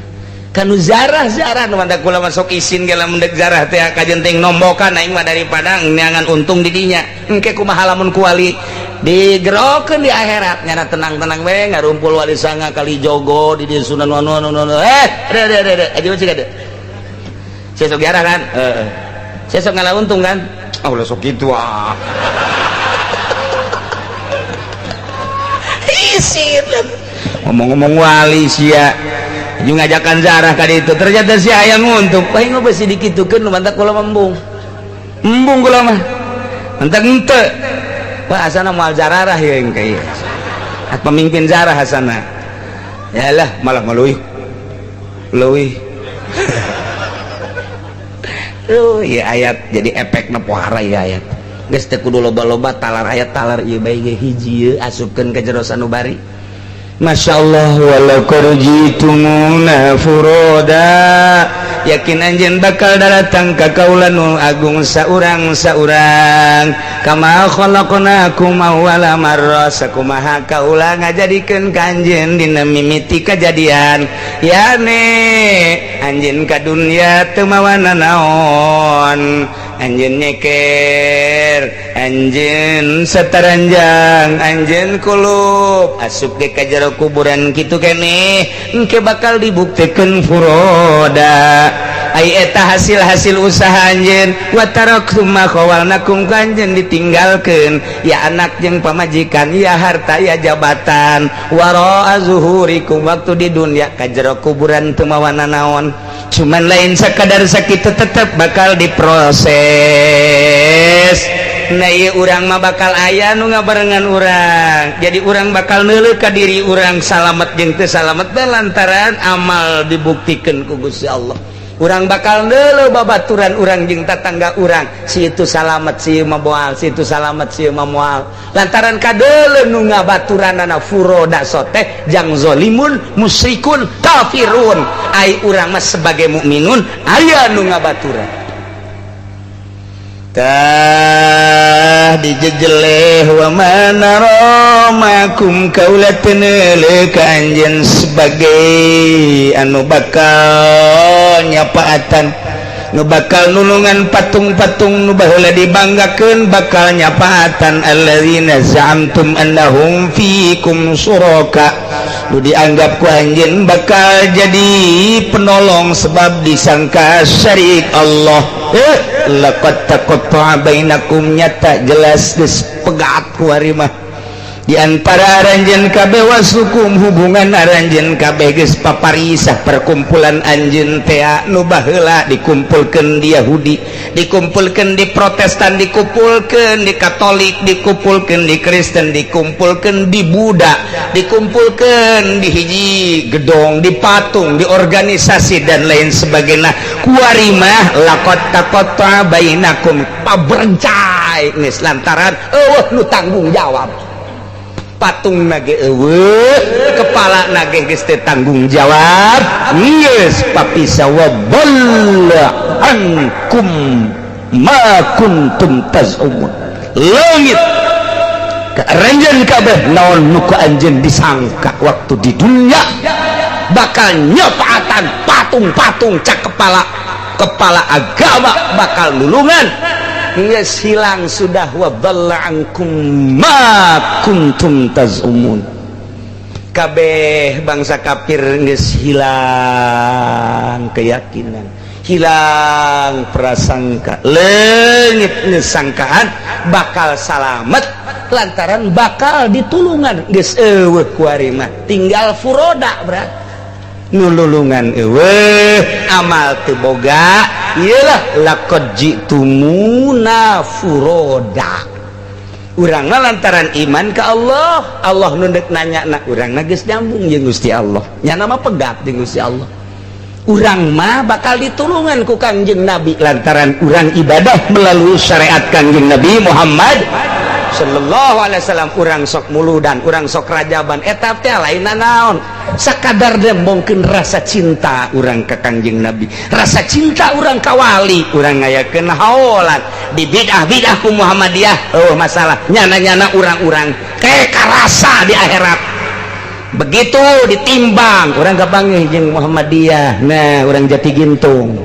Kanu zarah-zarah nu mandak kula masuk isin ge lamun dek zarah teh kajen teh nombokan aing mah daripada neangan untung di dinya. Engke kumaha lamun kuali digerokeun di akhirat nyana tenang-tenang we ngarumpul wali sanga kali jogo di dieu sunan anu anu anu eh re re re aja mah cik sia sok jarah kan heeh sia sok ngalah untung kan ah ulah sok kitu ah isin ngomong-ngomong wali sia jeung ngajakan zarah ka ditu ternyata si hayang untung bae beusi dikitukeun nu mantak kula embung embung kula mah mantak henteu wah asana moal zararah ieu engke ieu pemimpin zarah asana yalah malah leuwih leuwih ieu ayat jadi efekna pohara ieu ayat geus teu kudu loba-loba talar ayat talar ieu bae ge hiji ieu asupkeun ka jero sanubari. Masya Allah, walaqad jitumuna furoda, yakin anjeun bakal datang ka kaula nu agung saurang-saurang. Kama khalaqnakum awwala marrah, sakumaha kaula ngajadikeun ka anjeun dina mimiti kajadian. Yane anjeun ka dunya teu mawana naon, anjeun nyeker, anjeun sataranjang, anjeun kulup, asup ge ka jero kuburan kitu keneh engke bakal dibuktikeun furoda. Ai eta hasil-hasil usaha anjeun wa taraktum ma khawalnakum ka anjeun ditinggalkeun ya anak jeung pamajikan ya harta ya jabatan wara zuhurikum waktu di dunya ka jero kuburan teu mawana naon. Cuman lain sakadar sakitu tetep bakal diproses. Nah ieu urang mah bakal aya nu ngabarengan urang. Jadi urang bakal neuleuh ka diri urang salamet jeung teu salamet bae lantaran amal dibuktikeun ku Gusti Allah. Urang bakal neuleuh babaturan urang jeung tatangga urang, si itu salamet si ieu mah moal, si itu salamet si ieu mah moal. Lantaran kadeuleuh nu ngabaturanana furoda soteh jang zalimun, musyrikun, kafirun. Ai urang mah sebagai mukminun aya nu ngabaturan. Tah dijejeleh wa manaramakum kaula teu ka anjeun sebagai anu bakal nyapaatan nu bakal nulungan patung-patung nu baheula dibanggakeun bakal nyapaatan alladzina za'amtum annahum fiikum syuraka nu dianggap ku anjeun bakal jadi penolong sebab disangka syarik Allah. Laqad taqatta'a bainakum nyata jelas geus pegat ku ari mah di antara aranjeun kabeh wasukum hubungan aranjeun kabeh geus paparisah perkumpulan anjeun teh nu baheula dikumpulkeun di Yahudi, dikumpulkeun di Protestan, dikumpulkeun di Katolik, dikumpulkeun di Kristen, dikumpulkeun di Buddha, dikumpulkeun di hiji gedong, di patung, di organisasi dan lain sebagainya. Kuari mah laqad taqatta bainakum paberencai geus lantaran eueuh nu tanggung jawab. Patung nage eueuh, kepala nage geus teu tanggung jawab, geus papisa wa balla ankum ma kuntum tazumun. Leungit Kerenjen kabeh naon nu ku anjeun disangka waktu di dunia bakal nyepaatan patung-patung cak kepala kepala agama bakal nulungan geus hilang sudah wa dhalla ankum ma kuntum tazumun. Kabeh bangsa kafir geus hilang keyakinan, hilang prasangka, leungit geus sangkaan bakal salamet lantaran bakal ditulungan geus eueuh kuari mah tinggal furoda berat nululungan eueuh amal teu boga ieu lah laqad jitumuna furoda. Urang lantaran iman ka Allah, Allah nu deuk nanya na urang na geus nyambung jeung Gusti Allah, nya mah pegat jeung Gusti Allah. Urang mah bakal ditulungan ku Kangjeng Nabi lantaran urang ibadah melalui syariat Kangjeng Nabi Muhammad sallallahu alaihi wasallam. Urang sok muludan, urang sok rajaban, eta teh lain naon, sakadar dembongkeun rasa cinta urang ka Kangjeng Nabi, rasa cinta urang ka wali, urang ngayakeun haolan di bid'ah-bid'ah ku Muhammadiyah. Oh masalah nyana-nyana urang-urang kayak karasa di akhirat begitu ditimbang urang kapanggih jeung Muhammadiyah. Nah urang Jati Gintung,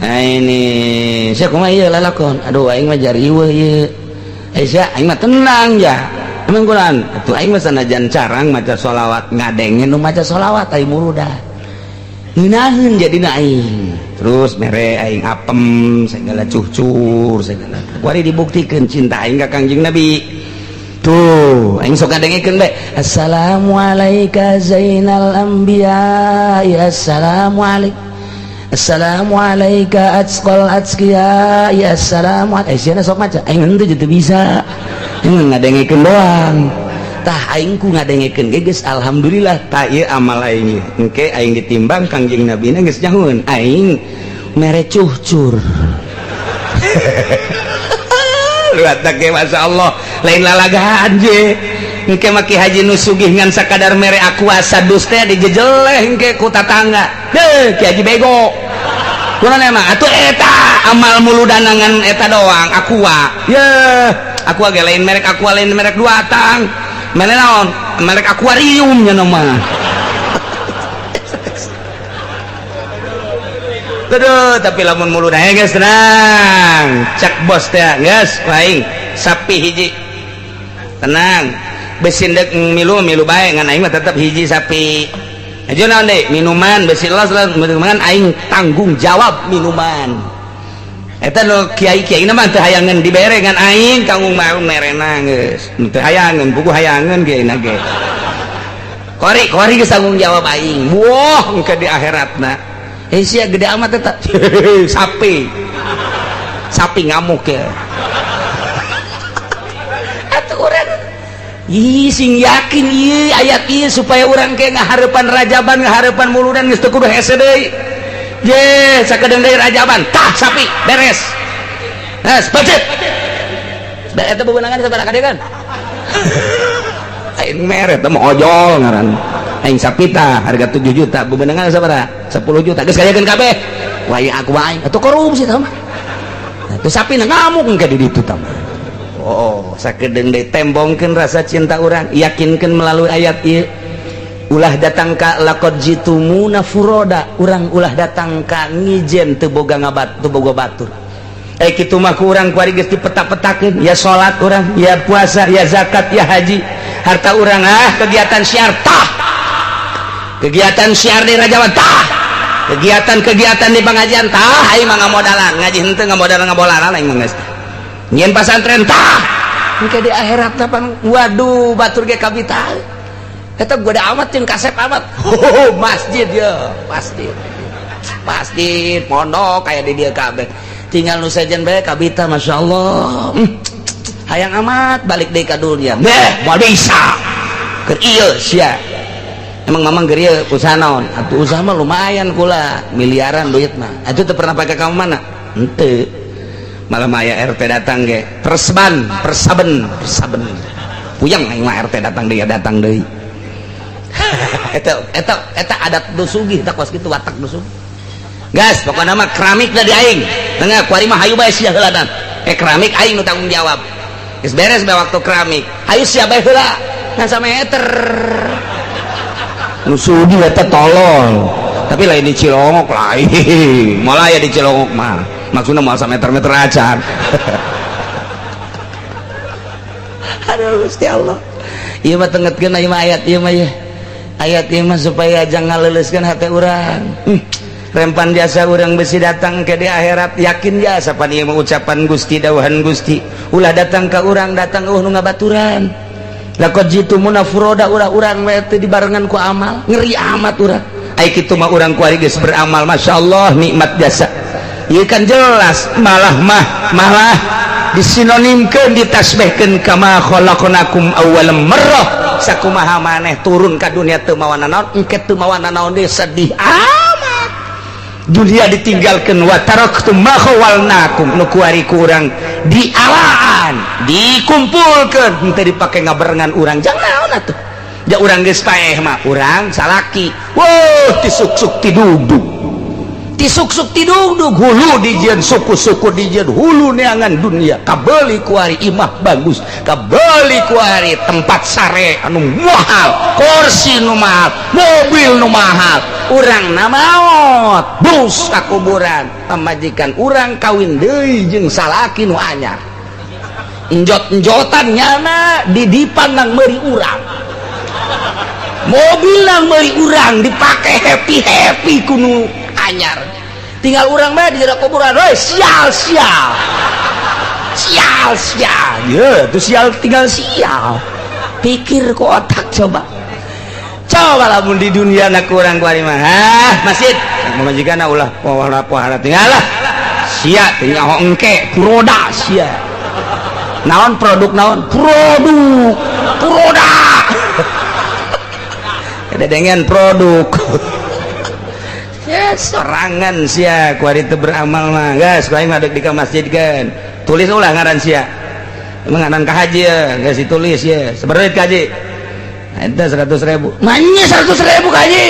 nah ini sia kumaha ieu lalakon, aduh aing mah jariweuh ieu, sia aing mah tenang ya emang kunaon atuh aing mah sanajan carang maca sholawat ngadenge nu maca sholawat aing murudah ngeunaheun jadina aing terus mere aing apem segala cucur segala kuari dibuktikeun cinta aing ka Kangjeng Nabi. Tuh aing sok ngadengekeun bae assalamualaika zainal anbiya ya assalamualaik assalamualaika atsqal atskiya ya assalamu alaikum. Sok maca aing henteu teu bisa aing ngadengekeun doang. Tah aing ku ngadengekeun ge geus alhamdulillah tah ieu amal aing engke aing ditimbang Kangjeng Nabi na geus nyahueun aing mere cucur. Luat ge masyaallah lain lalagaan je engke mah Ki Haji nu sugih ngan sakadar mere aqua sadus teh dijejeleh engke ku tatangga. Deh Ki Haji bego. Kunaon emang atuh eta amal muludanangan eta doang aqua. Yeuh, aqua ge lain merek aqua lain merek dua tang. Mere naon? Merek akuarium nya mah. Aduh, tapi lamun muludana geus tenang. Cak bos teh geus aing sapi hiji. Tenang. Besi ndek milu milu bae ngan aing mah tetep hiji sapi. Aja naon deui minuman besi los minuman aing tanggung jawab minuman. Eta nu kiai-kiai mah teu hayangeun dibere ngan aing tanggung mau merena geus. Teu hayangeun buku hayangeun kiai na ge. Kori kori geus tanggung jawab aing. Wah, engke di akhiratna. Eh sia gede amat eta. Sapi. Sapi ngamuk ya. Atuh urang ih sing yakin ieu ayat ieu supaya urang ke ngaharepan rajaban ngaharepan muludan geus teu kudu hese deui. Ye, sakedeung deui rajaban tah sapi beres. Geus becet. Eta bebenangan sabaraha kade kan? Aing mere teh mah ojol ngaran. Aing sapi tah harga 7 juta bebenangan sabaraha? 10 juta geus kayakeun kabeh. Wah aku aing atuh korupsi tah mah. Tuh sapi ngamuk engke di ditu tah mah. Oh, sakedeung deui tembongkeun rasa cinta urang, yakinkeun melalui ayat ieu. Ulah datang ka laqad jitumuna furoda, urang ulah datang ka ngijen teu boga ngabat, teu boga batur. Kitu mah ku urang kuari geus dipeta-petakeun, ya salat urang, ya puasa, ya zakat, ya haji. Harta urang ah kegiatan syiar tah. Kegiatan syiar di Rajawan tah. Kegiatan-kegiatan di pengajian tah, aing mah ngamodalan, ngaji henteu ngamodalan ngabolaran aing mah geus. Nyieun pasantren tah. Engke di akhirat tah pan waduh batur ge kabita. Eta gede amat jeung kasep amat. Masjid ya, masjid. Masjid pondok aya di dieu kabeh. Tinggal nu sejen bae kabita masyaallah. Hayang amat balik deui ka dunia. Beh, moal bisa. Keur ieu sia. Emang mamang keur ieu usaha naon? Atuh usaha mah lumayan kula, miliaran duit mah. Atuh teu pernah pake ka mana? Henteu. Malah maya RT datang ge perseban persaben persaben puyeng aing mah RT datang deui datang deui. Eta eta eta adat nu sugih tah kos kitu watak nu sugih. Gas pokona mah keramik da di aing. Tengah kuari mah hayu bae sia heuladan. Keramik aing nu tanggung jawab. Geus beres bae waktu keramik. Hayu sia bae heula ngan sameter. Nu sudi eta tolol. Tapi lain di Cilongok lain. Moal aya di Cilongok mah. Maksudna moal sameter-meter acan. Aduh Gusti Allah. Ieu mah tengetkeun ieu mah ayat ieu mah ye. Ayat ieu mah supaya jangan ngaleuleskeun hate urang. Rempan jasa urang besi datang ke di akhirat yakin jasa pan ieu mah ucapan Gusti dawuhan Gusti. Ulah datang ka urang datang eueuh nu ngabaturan. Laqad jitumuna furoda ulah urang we teu dibarengan ku amal. Ngeri amat urang. Ai kitu mah urang kuari geus beramal masyaallah nikmat jasa. Ieu kan jelas malah mah malah disinonimkeun ditasbihkeun kama khalaqnakum awwala marrah. Sakumaha maneh turun ka dunia teu mawa naon engke teu mawa naon deui sedih amat. Dunia ditinggalkeun wa taraktum ma khawalnakum nu kuari ku urang dialaan dikumpulkeun henteu dipake ngabarengan urang jang naon atuh. Ja urang geus paeh mah urang salaki weuh tisuksuk tidugdug tisuksuk tidugdug hulu dijieun suku-suku dijieun hulu neangan dunia kabeuli kuari imah bagus kabeuli kuari tempat sare anu mahal kursi nu mahal mobil nu mahal urang na maot bus ka kuburan pamajikan urang kawin deui jeung salaki nu anyar enjot-enjotan nyana didipan nang meuri urang mobil nang meuri urang dipake happy-happy kunu anyar tinggal urang mah di jero kuburan we sial sial sial sial ye tuh sial tinggal sial pikir ku otak coba coba lamun di dunia na kurang kuari mah hah masjid pamajikan ulah pohara tinggal lah sia teu nyaho engke puroda sia naon produk naon produk puroda dedengen produk ya sorangan sia kuari teu beramal mah geus ku aing mah deuk di ka masjid kan tulis ulah ngaran sia emang ngaran ka haji ya geus ditulis ya sabaraha duit ka haji eta 100.000 manya 100.000 ka haji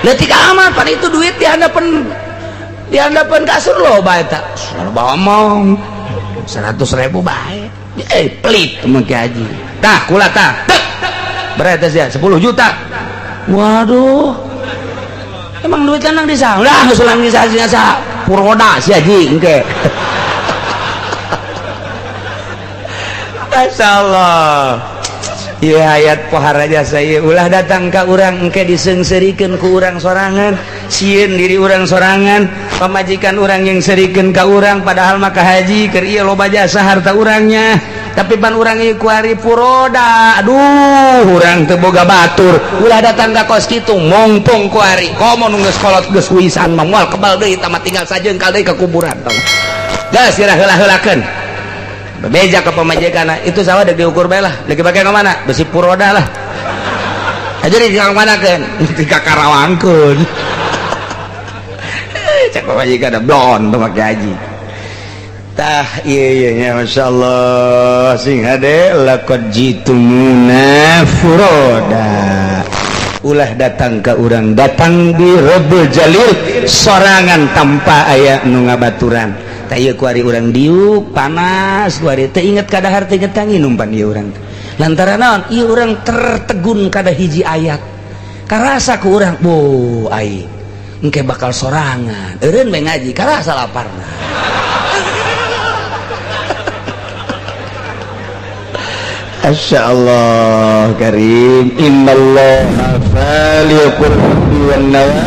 leutik amat pan itu duit di handapeun kasur loba eta loba omong 100.000 bae pelit mah ki haji tah kula tah berapa sia 10 juta waduh emang duit kan nang disa udah geus ulang disa sia puroda sia haji engke masyaallah ieu ayat pohara jasa ieu ulah datang ka urang engke diseungseurikeun ku urang sorangan sieun diri urang sorangan pamajikan urang yang serikeun ka urang padahal mah ka haji keur ieu loba jasa harta urangnya tapi pan urang ieu kuari puroda aduh urang teu boga batur ulah datang ka kos kitu mongpong kuari komo nu geus kolot geus huisan mah moal kebal deui tah mah tinggal sajengkal deui ka kuburan tong geus sirah heula-heulakeun bebeja ke pamajikan itu sawah deuk diukur bae lah deuk dipake ka mana besi puroda lah aja di ka mana keun di ka Karawangkeun cek pamajikan blon teu make haji tah ieu ieu nya masyaallah sing hade laqad jitumuna furoda ulah datang ka urang datang di Rabbul Jalil sorangan tanpa aya nu ngabaturan tah ieu kuari urang diuk panas kuari teu inget ka dahar teu inget ka nginum pan ieu urang lantaran naon ieu urang tertegun kada hiji ayat karasa ku urang boh aing engke bakal sorangan eureun we ngaji karasa laparna. Masyaallah karim innallaha faliqul habbi wan nawa.